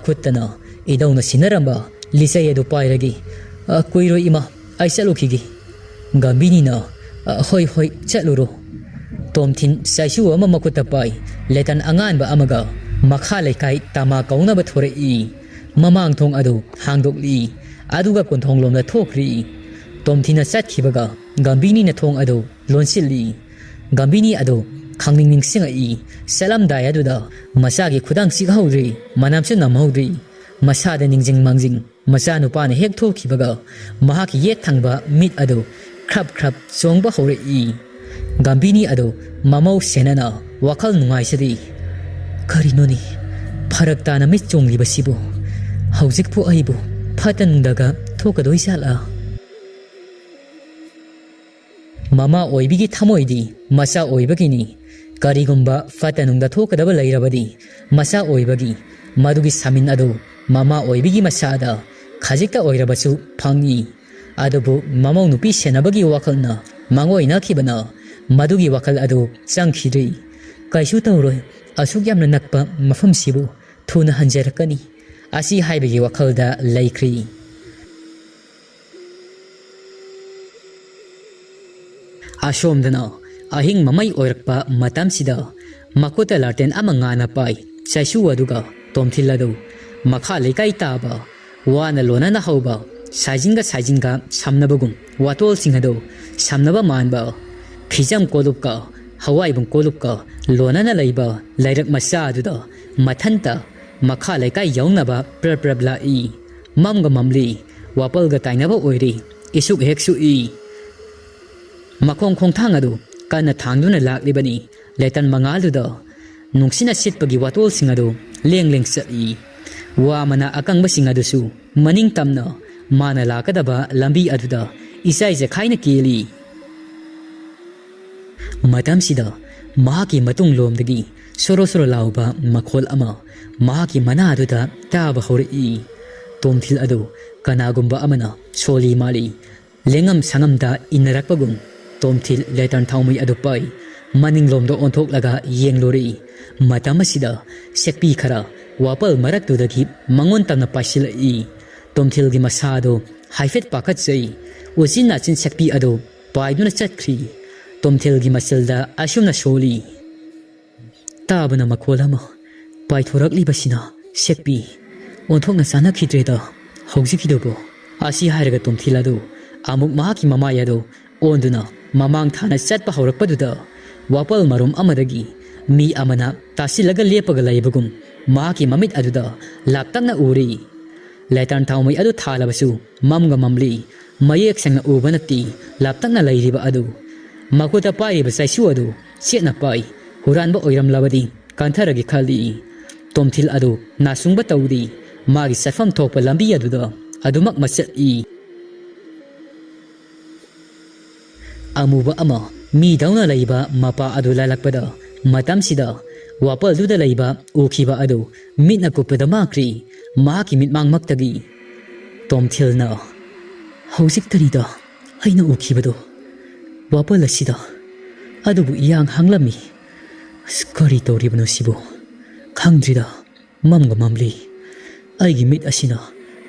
ꯈꯨꯠꯇꯅ ꯏꯙꯧꯅ ꯁꯤꯟꯅꯔꯝꯕ ꯂꯤꯆꯩ ꯑꯗꯨ ꯄꯥꯏꯔꯒ, "ꯀꯨꯏꯔꯣꯏ ꯏꯃꯥ, ꯑꯩ ꯆꯠꯂꯨꯈꯤꯒꯦ꯫" ꯒꯝꯚꯤꯅꯤꯅ, "ꯍꯣꯏ, ꯍꯣꯏ, ꯆꯠꯂꯨꯔꯣ꯫" ꯇꯣꯝꯊꯤꯟ ꯆꯩꯁꯨ ꯑꯃ ꯃꯈꯨꯠꯇ ꯄꯥꯏ, ꯂꯦꯇꯟ ꯑꯉꯥꯟꯕ ꯑꯃꯒ ꯃꯈꯥ ꯂꯩꯀꯥꯏ ꯇꯃꯥ ꯀꯧꯅꯕ ꯊꯣꯔꯛꯏ꯫ ꯃꯃꯥꯡ ꯊꯣꯡ ꯑꯗꯨ ꯍꯥꯡꯗꯣꯛꯂꯤ, ꯑꯗꯨꯒ ꯀꯣꯟꯊꯣꯡꯂꯣꯝꯗ ꯊꯣꯛꯈ꯭ꯔꯤ꯫ ꯇꯣꯝꯊꯤꯟꯅ ꯆꯠꯈꯤꯕꯒ ꯒꯝꯚꯤꯅꯤꯅ ꯊꯣꯡ ꯑꯗꯨ ꯂꯣꯟꯁꯤꯜꯂꯤ꯫ ꯒꯝꯚꯤꯅꯤ ꯑꯗꯨ ꯈꯪꯅꯤꯡ ꯅꯤꯡꯁꯤꯡꯉꯛꯏ꯫ ꯆꯠꯂꯝꯗꯥꯏ ꯑꯗꯨꯗ ꯃꯆꯥꯒꯤ ꯈꯨꯗꯥꯡ ꯆꯤꯛꯍꯧꯗ꯭ꯔꯤ, ꯃꯅꯝꯁꯨ ꯅꯝꯍꯧꯗ꯭ꯔꯤ꯫ ꯃꯁꯥꯗ ꯅꯤꯡꯖꯤꯡ ꯃꯥꯡꯖꯤꯡ ꯃꯆꯥꯅꯨꯄꯥꯅ ꯍꯦꯛ ꯊꯣꯛꯈꯤꯕꯒ ꯃꯍꯥꯛꯀꯤ ꯌꯦꯠ ꯊꯪꯕ ꯃꯤꯠ ꯑꯗꯨ ꯈ꯭ꯔꯞ ꯈ꯭ꯔꯞ ꯆꯣꯡꯕ ꯍꯧꯔꯛꯏ꯫ ꯒꯝꯚꯤꯅꯤ ꯑꯗꯨ ꯃꯃꯧ ꯁꯦꯅꯅ ꯋꯥꯈꯜ ꯅꯨꯡꯉꯥꯏꯖꯗꯦ꯫ "ꯀꯔꯤꯅꯣꯅꯦ ꯐꯔꯛ ꯇꯥꯅ ꯃꯤꯠ ꯆꯣꯡꯂꯤꯕꯁꯤꯕꯨ? ꯍꯧꯖꯤꯛꯄꯨ ꯑꯩꯕꯨ ꯐꯠꯇ ꯅꯨꯡꯗꯒ ꯊꯣꯛꯀꯗꯣꯏ ꯖꯥꯠꯂꯥ?" ꯃꯃꯥ ꯑꯣꯏꯕꯤꯒꯤ ꯊꯃꯣꯏꯗꯤ ꯃꯆꯥ ꯑꯣꯏꯕꯒꯤꯅꯤ꯫ ꯀꯔꯤꯒꯨꯝꯕ ꯐꯠꯇ ꯅꯨꯡꯗ ꯊꯣꯛꯀꯗꯕ ꯂꯩꯔꯕꯗꯤ ꯃꯆꯥ ꯑꯣꯏꯕꯒꯤ, ꯃꯗꯨꯒꯤ ꯁꯥꯃꯤꯟ ꯑꯗꯨ ꯃꯃꯥ ꯑꯣꯏꯕꯤꯒꯤ ꯃꯁꯥꯗ ꯈꯖꯤꯛꯇ ꯑꯣꯏꯔꯕꯁꯨ ꯐꯪꯏ꯫ ꯑꯗꯨꯕꯨ ꯃꯃꯧ ꯅꯨꯄꯤ ꯁꯦꯟꯅꯕꯒꯤ ꯋꯥꯈꯜꯅ ꯃꯥꯡꯑꯣꯏꯅꯈꯤꯕꯅ ꯃꯗꯨꯒꯤ ꯋꯥꯈꯜ ꯑꯗꯨ ꯆꯪꯈꯤꯗ꯭ꯔꯤ꯫ "ꯀꯩꯁꯨ ꯇꯧꯔꯣꯏ, ꯑꯁꯨꯛ ꯌꯥꯝꯅ ꯅꯛꯄ ꯃꯐꯝꯁꯤꯕꯨ ꯊꯨꯅ ꯍꯟꯖꯔꯛꯀꯅꯤ" ꯑꯁꯤ ꯍꯥꯏꯕꯒꯤ ꯋꯥꯈꯜꯗ ꯂꯩꯈ꯭ꯔꯤ꯫ ꯑꯁꯣꯝꯗꯅ ꯑꯍꯤꯡ ꯃꯃꯩ ꯑꯣꯏꯔꯛꯄ ꯃꯇꯝꯁꯤꯗ ꯃꯈꯨꯠꯇ ꯂꯥꯇꯦꯟ ꯑꯃ ꯉꯥꯟꯅ ꯄꯥꯏ ꯆꯩꯁꯨ ꯑꯗꯨꯒ ꯇꯣꯝꯊꯤꯜ ꯑꯗꯨ ꯃꯈꯥ ꯂꯩꯀꯥꯏ ꯇꯥꯕ ꯋꯥꯅ ꯂꯣꯟꯅꯅ ꯍꯧꯕ ꯁꯥꯏꯖꯤꯟꯒ ꯁꯥꯏꯖꯤꯟꯒ ꯁꯝꯅꯕꯒꯨꯝ ꯋꯥꯇꯣꯜꯁꯤꯡ ꯑꯗꯨ ꯁꯝꯅꯕ ꯃꯥꯟꯕ ꯐꯤꯖꯝ ꯀꯣꯂꯨꯞꯀ ꯍꯋꯥꯏꯕꯨꯡ ꯀꯣꯂꯨꯞꯀ ꯂꯣꯟꯅꯅ ꯂꯩꯕ ꯂꯩꯔꯛ ꯃꯆꯥ ꯑꯗꯨꯗ ꯃꯊꯟꯇ ꯃꯈꯥ ꯂꯩꯀꯥꯏ ꯌꯧꯅꯕ ꯄ꯭ꯔꯞ ꯄ꯭ꯔꯞ ꯂꯥꯛꯏ꯫ ꯃꯝꯒ ꯃꯝꯂꯤ, ꯋꯥꯄꯜꯒ ꯇꯥꯏꯅꯕ ꯑꯣꯏꯔꯤ, ꯏꯁꯨꯛ ꯍꯦꯛ ꯁꯨꯛꯏ꯫ ꯃꯈꯣꯡ ꯈꯣꯡꯊꯥꯡ ꯑꯗꯨ ꯀꯟꯅ ꯊꯥꯡꯗꯨꯅ ꯂꯥꯛꯂꯤꯕꯅꯤ꯫ ꯂꯦꯇꯟ ꯃꯉꯥꯜꯗꯨꯗ ꯅꯨꯡꯁꯤꯠꯅ ꯁꯤꯠꯄꯒꯤ ꯋꯥꯇꯣꯜꯁꯤꯡ ꯑꯗꯨ ꯂꯦꯡ ꯂꯦꯡ ꯆꯠꯂꯤ꯫ ꯋꯥ ꯃꯅꯥ ꯑꯀꯪꯕꯁꯤꯡ ꯑꯗꯨꯁꯨ ꯃꯅꯤꯡ ꯇꯝꯅ ꯃꯥꯅ ꯂꯥꯛꯀꯗꯕ ꯂꯝꯕꯤ ꯑꯗꯨꯗ ꯏꯆꯥꯏ ꯆꯈꯥꯏꯅ ꯀꯦꯜꯂꯤ꯫ ꯃꯇꯝꯁꯤꯗ ꯃꯍꯥꯛꯀꯤ ꯃꯇꯨꯡꯂꯣꯝꯗꯒꯤ ꯁꯣꯔꯣ ꯁꯣꯔꯣ ꯂꯥꯎꯕ ꯃꯈꯣꯜ ꯑꯃ ꯃꯍꯥꯛꯀꯤ ꯃꯅꯥ ꯑꯗꯨꯗ ꯇꯥꯕ ꯍꯧꯔꯛꯏ꯫ ꯇꯣꯝꯊꯤꯜ ꯑꯗꯨ ꯀꯅꯥꯒꯨꯝꯕ ꯑꯃꯅ ꯁꯣꯜꯂꯤ ꯃꯥꯜꯂꯤ꯫ ꯂꯦꯡꯉꯝ ꯁꯥꯉꯝꯗ ꯏꯟꯅꯔꯛꯄꯒꯨꯝ ꯇꯣꯝꯊꯤꯜ ꯂꯦꯇꯟ ꯊꯥꯎꯃꯩ ꯑꯗꯨ ꯄꯥꯏ ꯃꯅꯤꯡꯂꯣꯝꯗ ꯑꯣꯟꯊꯣꯛꯂꯒ ꯌꯦꯡꯂꯨꯔꯦ꯫ ꯃꯇꯝ ꯑꯁꯤꯗ ꯁꯦꯛꯄꯤ ꯈꯔ ꯋꯥꯄꯜ ꯃꯔꯛꯇꯨꯗꯒꯤ ꯃꯉꯣꯟ ꯇꯝꯅ ꯄꯥꯏꯁꯤꯜꯂꯛꯏ꯫ ꯇꯣꯝꯊꯤꯜꯒꯤ ꯃꯁꯥ ꯑꯗꯨ ꯍꯥꯏꯐꯦꯠ ꯄꯥꯈꯠꯆꯩ꯫ ꯎꯆꯤꯟ ꯅꯥꯆꯤꯟ ꯁꯦꯛꯄꯤ ꯑꯗꯨ ꯄꯥꯏꯗꯨꯅ ꯆꯠꯈ꯭ꯔꯤ꯫ ꯇꯣꯝꯊꯤꯜꯒꯤ ꯃꯆꯜꯗ ꯑꯁꯨꯝꯅ ꯁꯣꯜꯂꯤ꯫ ꯇꯥꯕꯅ ꯃꯈꯣꯜ ꯑꯃ, ꯄꯥꯏꯊꯣꯔꯛꯂꯤꯕꯁꯤꯅ ꯁꯦꯛꯄꯤ꯫ ꯑꯣꯟꯊꯣꯛꯅ ꯆꯥꯟꯅꯈꯤꯗ꯭ꯔꯦꯗ ꯍꯧꯖꯤꯛꯀꯤꯗꯨꯕꯨ꯫ ꯑꯁꯤ ꯍꯥꯏꯔꯒ ꯇꯣꯝꯊꯤꯜ ꯑꯗꯨ ꯑꯃꯨꯛ ꯃꯍꯥꯛꯀꯤ ꯃꯃꯥꯏ ꯑꯗꯨ ꯑꯣꯟꯗꯨꯅ ꯃꯃꯥꯡ ꯊꯥꯅ ꯆꯠꯄ ꯍꯧꯔꯛꯄꯗꯨꯗ ꯋꯥꯄꯜ ꯃꯔꯨꯝ ꯑꯃꯗꯒꯤ ꯃꯤ ꯑꯃꯅ ꯇꯥꯁꯤꯜꯂꯒ ꯂꯦꯞꯄꯒ ꯂꯩꯕꯒꯨꯝ ꯃꯍꯥꯛꯀꯤ ꯃꯃꯤꯠ ꯑꯗꯨꯗ ꯂꯥꯞꯇꯛꯅ ꯎꯔꯤ꯫ ꯂꯦꯇꯔꯟ ꯊꯥꯎꯃꯩ ꯑꯗꯨ ꯊꯥꯜꯂꯕꯁꯨ ꯃꯝꯒ ꯃꯝꯂꯤ꯫ ꯃꯌꯦꯛ ꯁꯦꯡꯅ ꯎꯕ ꯅꯠꯇꯦ꯫ ꯂꯥꯞꯇꯛꯅ ꯂꯩꯔꯤꯕ ꯑꯗꯨ ꯃꯈꯨꯠꯇ ꯄꯥꯏꯔꯤꯕ ꯆꯩꯁꯨ ꯑꯗꯨ ꯆꯦꯠꯅ ꯄꯥꯏ꯫ ꯍꯨꯔꯥꯟꯕ ꯑꯣꯏꯔꯝꯂꯕꯗꯤ ꯀꯟꯊꯔꯒꯦ ꯈꯜꯂꯤ꯫ ꯇꯣꯝꯊꯤꯜ ꯑꯗꯨ ꯅꯥꯁꯨꯡꯕ ꯇꯧꯗꯦ꯫ ꯃꯥꯒꯤ ꯆꯠꯐꯝ ꯊꯣꯛꯄ ꯂꯝꯕꯤ ꯑꯗꯨꯗ ꯑꯗꯨꯃꯛ ꯃꯆꯠꯂꯤ꯫ ꯑꯃꯨꯕ ꯑꯃ ꯃꯤꯗꯧꯅ ꯂꯩꯕ ꯃꯄꯥ ꯑꯗꯨ ꯂꯥꯜꯂꯛꯄꯗ ꯃꯇꯝꯁꯤꯗ ꯋꯥꯄꯜꯗꯨꯗ ꯂꯩꯕ ꯎꯈꯤꯕ ꯑꯗꯨ ꯃꯤꯠꯅ ꯀꯨꯞꯄꯗ ꯃꯥꯡꯈ꯭ꯔꯤ꯫ ꯃꯍꯥꯛꯀꯤ ꯃꯤꯠꯃꯥꯡꯃꯛꯇꯒꯤ ꯇꯣꯝꯊꯤꯜꯅ, "ꯍꯧꯖꯤꯛꯇꯅꯤꯗ ꯑꯩꯅ ꯎꯈꯤꯕꯗꯣ ꯋꯥꯄꯜ ꯑꯁꯤꯗ꯫ ꯑꯗꯨꯕꯨ ꯏꯌꯥꯡ ꯍꯥꯡꯂꯝꯃꯤ꯫ ꯑꯁ, ꯀꯔꯤ ꯇꯧꯔꯤꯕꯅꯣ ꯁꯤꯕꯨ? ꯈꯪꯗ꯭ꯔꯤꯗ꯫ ꯃꯝꯒ ꯃꯝꯂꯤ꯫ ꯑꯩꯒꯤ ꯃꯤꯠ ꯑꯁꯤꯅ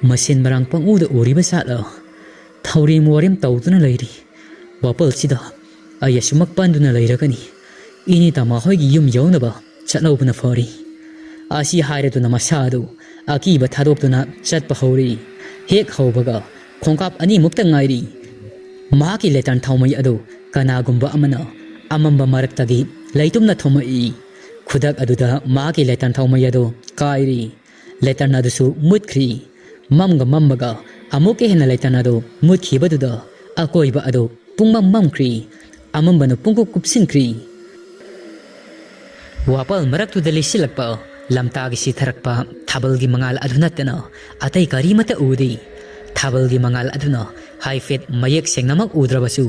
ꯃꯁꯦꯟ ꯃꯔꯥꯡ ꯄꯪꯎꯗ ꯎꯔꯤꯕ ꯖꯥꯠꯂ? ꯊꯧꯔꯦꯝ ꯋꯥꯔꯦꯝ ꯇꯧꯗꯨꯅ ꯂꯩꯔꯤ꯫ ꯋꯥꯄꯜꯁꯤꯗ ꯑꯩ ꯑꯁꯨꯃꯛ ꯄꯟꯗꯨꯅ ꯂꯩꯔꯒꯅꯤ꯫ ꯏꯅꯦ ꯇꯃꯥ ꯍꯣꯏꯒꯤ ꯌꯨꯝ ꯌꯧꯅꯕ ꯆꯠꯍꯧꯕꯅ ꯐꯔꯤ꯫" ꯑꯁꯤ ꯍꯥꯏꯔꯗꯨꯅ ꯃꯁꯥ ꯑꯗꯨ ꯑꯀꯤꯕ ꯊꯥꯗꯣꯛꯇꯨꯅ ꯆꯠꯄ ꯍꯧꯔꯤ꯫ ꯍꯦꯛ ꯍꯧꯕꯒ ꯈꯣꯡꯀꯥꯞ ꯑꯅꯤꯃꯨꯛꯇ ꯉꯥꯏꯔꯤ꯫ ꯃꯍꯥꯛꯀꯤ ꯂꯦꯇꯔꯟ ꯊꯥꯎꯃꯩ ꯑꯗꯨ ꯀꯅꯥꯒꯨꯝꯕ ꯑꯃꯅ ꯑꯃꯝꯕ ꯃꯔꯛꯇꯒꯤ ꯂꯩꯇꯨꯝꯅ ꯊꯣꯝꯃꯛꯏ꯫ ꯈꯨꯗꯛ ꯑꯗꯨꯗ ꯃꯍꯥꯛꯀꯤ ꯂꯦꯇꯔꯟ ꯊꯥꯎꯃꯩ ꯑꯗꯨ ꯀꯥꯏꯔꯤ꯫ ꯂꯦꯇꯔꯟ ꯑꯗꯨꯁꯨ ꯃꯨꯠꯈ꯭ꯔꯤ꯫ ꯃꯝꯒ ꯃꯝꯃꯒ ꯑꯃꯨꯛꯀ ꯍꯦꯟꯅ ꯂꯦꯇꯔꯟ ꯑꯗꯨ ꯃꯨꯠꯈꯤꯕꯗꯨꯗ ꯑꯀꯣꯏꯕ ꯑꯗꯨ ꯄꯨꯡꯃꯝ ꯃꯝꯈ꯭ꯔꯤ꯫ ꯑꯃꯝꯕꯅ ꯄꯨꯡꯀꯨꯞ ꯀꯨꯞꯁꯤꯟꯈ꯭ꯔꯤ꯫ ꯋꯥꯄꯜ ꯃꯔꯛꯇꯨꯗ ꯂꯩꯁꯤꯜꯂꯛꯄ ꯂꯝꯇꯥꯒꯤ ꯁꯤꯊꯔꯛꯄ ꯊꯥꯕꯜꯒꯤ ꯃꯉꯥꯜ ꯑꯗꯨ ꯅꯠꯇꯅ ꯑꯇꯩ ꯀꯔꯤꯃꯠꯇ ꯎꯗꯦ꯫ ꯊꯥꯕꯜꯒꯤ ꯃꯉꯥꯜ ꯑꯗꯨꯅ ꯍꯥꯏꯐꯦꯠ ꯃꯌꯦꯛ ꯁꯦꯡꯅꯃꯛ ꯎꯗ꯭ꯔꯕꯁꯨ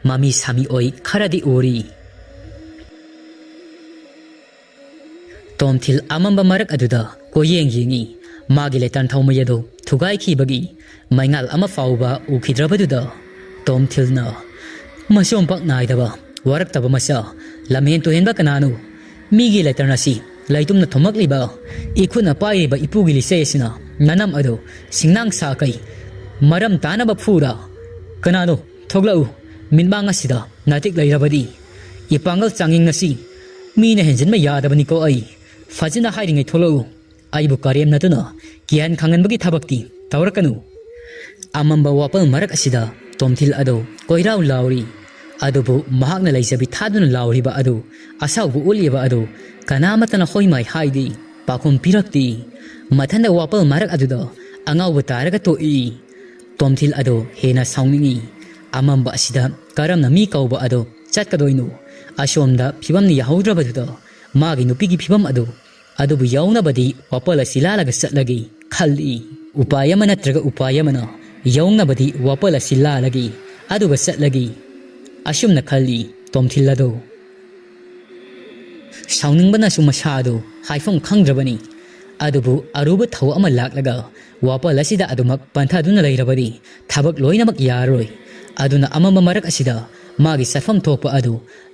ꯃꯃꯤ ꯁꯥꯃꯤ ꯑꯣꯏ ꯈꯔꯗꯤ ꯎꯔꯤ꯫ ꯇꯣꯝꯊꯤꯜ ꯑꯃꯝꯕ ꯃꯔꯛ ꯑꯗꯨꯗ ꯀꯣꯌꯦꯡ ꯌꯦꯡꯉꯤ꯫ ꯃꯥꯒꯤ ꯂꯦꯇꯔꯟ ꯊꯥꯎꯃꯩ ꯑꯗꯨ ꯊꯨꯒꯥꯏꯈꯤꯕꯒꯤ ꯃꯩꯉꯥꯜ ꯑꯃ ꯐꯥꯎꯕ ꯎꯈꯤꯗ꯭ꯔꯕꯗꯨꯗ ꯇꯣꯝꯊꯤꯜꯅ, "ꯃꯁꯣꯝꯄꯥꯛ ꯅꯥꯏꯗꯕ ꯋꯥꯔꯛꯇꯕ ꯃꯆꯥ, ꯂꯝꯍꯦꯟ ꯇꯨꯍꯦꯟꯕ ꯀꯅꯥꯅꯣ? ꯃꯤꯒꯤ ꯂꯦꯇꯔꯟ ꯑꯁꯤ ꯂꯩꯇꯨꯝꯅ ꯊꯣꯝꯃꯛꯂꯤꯕ, ꯏꯈꯨꯠꯅ ꯄꯥꯏꯔꯤꯕ ꯏꯄꯨꯒꯤ ꯂꯤꯆꯩ ꯑꯁꯤꯅ ꯅꯅꯝ ꯑꯗꯨ ꯁꯤꯡꯅꯥꯡ ꯁꯥ ꯀꯩ ꯃꯔꯝ ꯇꯥꯅꯕ ꯐꯨꯔꯥ? ꯀꯅꯥꯅꯣ? ꯊꯣꯛꯂꯛꯎ꯫ ꯃꯤꯠꯃꯥꯡ ꯑꯁꯤꯗ ꯅꯥꯇꯤꯛ ꯂꯩꯔꯕꯗꯤ ꯏꯄꯥꯡꯒꯜ ꯆꯥꯡꯌꯦꯡ ꯑꯁꯤ ꯃꯤꯅ ꯍꯦꯟꯖꯤꯟꯕ ꯌꯥꯗꯕꯅꯤꯀꯣ꯫ ꯑꯩ ꯐꯖꯅ ꯍꯥꯏꯔꯤꯉꯩ ꯊꯣꯛꯂꯛꯎ꯫ ꯑꯩꯕꯨ ꯀꯔꯦꯝꯅꯗꯨꯅ ꯀꯤꯍꯟ ꯈꯪꯍꯟꯕꯒꯤ ꯊꯕꯛꯇꯤ ꯇꯧꯔꯛꯀꯅꯨ꯫ ꯑꯃꯝꯕ ꯋꯥꯄꯜ ꯃꯔꯛ ꯑꯁꯤꯗ ꯇꯣꯝꯊꯤꯜ ꯑꯗꯨ ꯀꯣꯏꯔꯥꯎ ꯂꯥꯎꯔꯤ꯫ ꯑꯗꯨꯕꯨ ꯃꯍꯥꯛꯅ ꯂꯩꯖꯕꯤ ꯊꯥꯗꯨꯅ ꯂꯥꯎꯔꯤꯕ ꯑꯗꯨ, ꯑꯁꯥꯎꯕ ꯎꯠꯂꯤꯕ ꯑꯗꯨ ꯀꯅꯥꯃꯠꯇꯅ ꯍꯣꯏ ꯃꯥꯏ ꯍꯥꯏꯗꯦ, ꯄꯥꯎꯈꯨꯝ ꯄꯤꯔꯛꯇꯦ꯫ ꯃꯊꯟꯗ ꯋꯥꯄꯜ ꯃꯔꯛ ꯑꯗꯨꯗ ꯑꯉꯥꯎꯕ ꯇꯥꯔꯒ ꯇꯣꯛꯏ꯫ ꯇꯣꯝꯊꯤꯜ ꯑꯗꯨ ꯍꯦꯟꯅ ꯁꯥꯎꯅꯤꯡꯏ꯫ ꯑꯃꯝꯕ ꯑꯁꯤꯗ ꯀꯔꯝꯅ ꯃꯤ ꯀꯧꯕ ꯑꯗꯨ ꯆꯠꯀꯗꯣꯏꯅꯣ? ꯑꯁꯣꯝꯗ ꯐꯤꯕꯝꯅ ꯌꯥꯍꯧꯗ꯭ꯔꯕꯗꯨꯗ ꯃꯥꯒꯤ ꯅꯨꯄꯤꯒꯤ ꯐꯤꯕꯝ ꯑꯗꯨ, ꯑꯗꯨꯕꯨ ꯌꯧꯅꯕꯗꯤ ꯋꯥꯄꯜ ꯑꯁꯤ ꯂꯥꯜꯂꯒ ꯆꯠꯂꯒꯦ ꯈꯜꯂꯤ꯫ ꯎꯄꯥꯏ ꯑꯃ ꯅꯠꯇ꯭ꯔꯒ ꯎꯄꯥꯏ ꯑꯃꯅ ꯌꯧꯅꯕꯗꯤ ꯋꯥꯄꯜ ꯑꯁꯤ ꯂꯥꯜꯂꯒꯦ, ꯑꯗꯨꯒ ꯆꯠꯂꯒꯦ꯫ ꯑꯁꯨꯝꯅ ꯈꯜꯂꯤ ꯇꯣꯝꯊꯤꯜ ꯑꯗꯨ꯫ ꯁꯥꯎꯅꯤꯡꯕꯅꯁꯨ ꯃꯁꯥ ꯑꯗꯨ ꯍꯥꯏꯐꯝ ꯈꯪꯗ꯭ꯔꯕꯅꯤ꯫ ꯑꯗꯨꯕꯨ ꯑꯔꯨꯕ ꯊꯧ ꯑꯃ ꯂꯥꯛꯂꯒ ꯋꯥꯄꯜ ꯑꯁꯤꯗ ꯑꯗꯨꯃꯛ ꯄꯟꯊꯗꯨꯅ ꯂꯩꯔꯕꯗꯤ ꯊꯕꯛ ꯂꯣꯏꯅꯃꯛ ꯌꯥꯔꯔꯣꯏ꯫ ꯑꯗꯨꯅ ꯑꯃꯝꯕ ꯃꯔꯛ ꯑꯁꯤꯗ ꯃꯥꯒꯤ ꯆꯠꯐꯝ ꯊꯣꯛꯄ ꯑꯗꯨ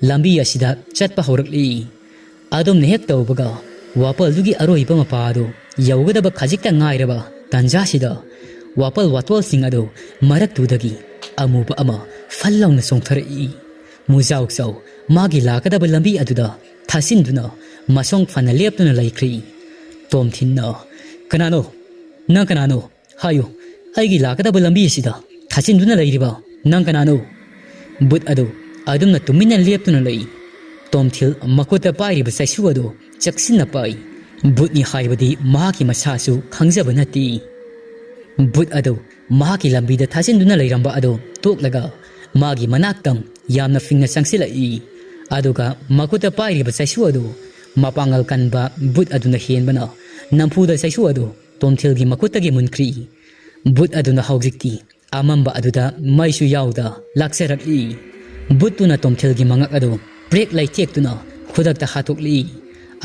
ꯂꯝꯕꯤ ꯑꯁꯤꯗ ꯆꯠꯄ ꯍꯧꯔꯛꯂꯤ꯫ ꯑꯗꯨꯝꯅ ꯍꯦꯛ ꯇꯧꯕꯒ ꯋꯥꯄꯜꯗꯨꯒꯤ ꯑꯔꯣꯏꯕ ꯃꯄꯥ ꯑꯗꯨ ꯌꯧꯒꯗꯕ ꯈꯖꯤꯛꯇ ꯉꯥꯏꯔꯕ ꯇꯥꯟꯖꯥꯁꯤꯗ ꯋꯥꯄꯜ ꯋꯥꯇꯣꯜꯁꯤꯡ ꯑꯗꯨ ꯃꯔꯛꯇꯨꯗꯒꯤ ꯑꯃꯨꯕ ꯑꯃ ꯐꯜ ꯂꯥꯎꯅ ꯆꯣꯡꯊꯔꯛꯏ꯫ ꯃꯨꯖꯥꯎ ꯆꯥꯎ ꯃꯥꯒꯤ ꯂꯥꯛꯀꯗꯕ ꯂꯝꯕꯤ ꯑꯗꯨꯗ ꯊꯥꯁꯤꯟꯗꯨꯅ ꯃꯁꯣꯡ ꯐꯅ ꯂꯦꯞꯇꯨꯅ ꯂꯩꯈ꯭ꯔꯤ꯫ ꯇꯣꯝꯊꯤꯟꯅ, "ꯀꯅꯥꯅꯣ? ꯅꯪ ꯀꯅꯥꯅꯣ? ꯍꯥꯏꯌꯨ, ꯑꯩꯒꯤ ꯂꯥꯛꯀꯗꯕ ꯂꯝꯕꯤ ꯑꯁꯤꯗ ꯊꯥꯖꯤꯟꯗꯨꯅ ꯂꯩꯔꯤꯕ ꯅꯪ ꯀꯅꯥꯅꯣ?" ꯕꯨꯠ ꯑꯗꯨ ꯑꯗꯨꯝꯅ ꯇꯨꯃꯤꯟꯅ ꯂꯦꯞꯇꯨꯅ ꯂꯩ꯫ ꯇꯣꯝꯊꯤꯜ ꯃꯈꯨꯠꯇ ꯄꯥꯏꯔꯤꯕ ꯆꯩꯁꯨ ꯑꯗꯨ ꯆꯦꯛꯁꯤꯟꯅ ꯄꯥꯏ꯫ ꯕꯨꯠꯅꯤ ꯍꯥꯏꯕꯗꯤ ꯃꯍꯥꯛꯀꯤ ꯃꯁꯥꯁꯨ ꯈꯪꯖꯕ ꯅꯠꯇꯦ꯫ ꯕꯨꯠ ꯑꯗꯨ ꯃꯍꯥꯛꯀꯤ ꯂꯝꯕꯤꯗ ꯊꯥꯖꯤꯟꯗꯨꯅ ꯂꯩꯔꯝꯕ ꯑꯗꯨ ꯇꯣꯛꯂꯒ ꯃꯥꯒꯤ ꯃꯅꯥꯛꯇ ꯌꯥꯝꯅ ꯐꯤꯡꯅ ꯆꯪꯁꯤꯜꯂꯛꯏ꯫ ꯑꯗꯨꯒ ꯃꯈꯨꯠꯇ ꯄꯥꯏꯔꯤꯕ ꯆꯩꯁꯨ ꯑꯗꯨ ꯃꯄꯥꯡꯒꯜ ꯀꯟꯕ ꯕꯨꯠ ꯑꯗꯨꯅ ꯍꯦꯟꯕꯅ ꯅꯝꯐꯨꯗ ꯆꯩꯁꯨ ꯑꯗꯨ ꯇꯣꯝꯊꯤꯜꯒꯤ ꯃꯈꯨꯠꯇꯒꯤ ꯃꯨꯟꯈ꯭ꯔꯤ꯫ ꯕꯨꯠ ꯑꯗꯨꯅ ꯍꯧꯖꯤꯛꯇꯤ ꯑꯃꯝꯕ ꯑꯗꯨꯗ ꯃꯩꯁꯨ ꯌꯥꯎꯗ ꯂꯥꯛꯆꯔꯛꯂꯤ꯫ ꯕꯨꯠꯇꯨꯅ ꯇꯣꯝꯊꯤꯜꯒꯤ ꯃꯉꯛ ꯑꯗꯨ ꯕ꯭ꯔꯦꯛ ꯂꯩꯊꯦꯛꯇꯨꯅ ꯈꯨꯗꯛꯇ ꯍꯥꯠꯇꯣꯛꯂꯤ꯫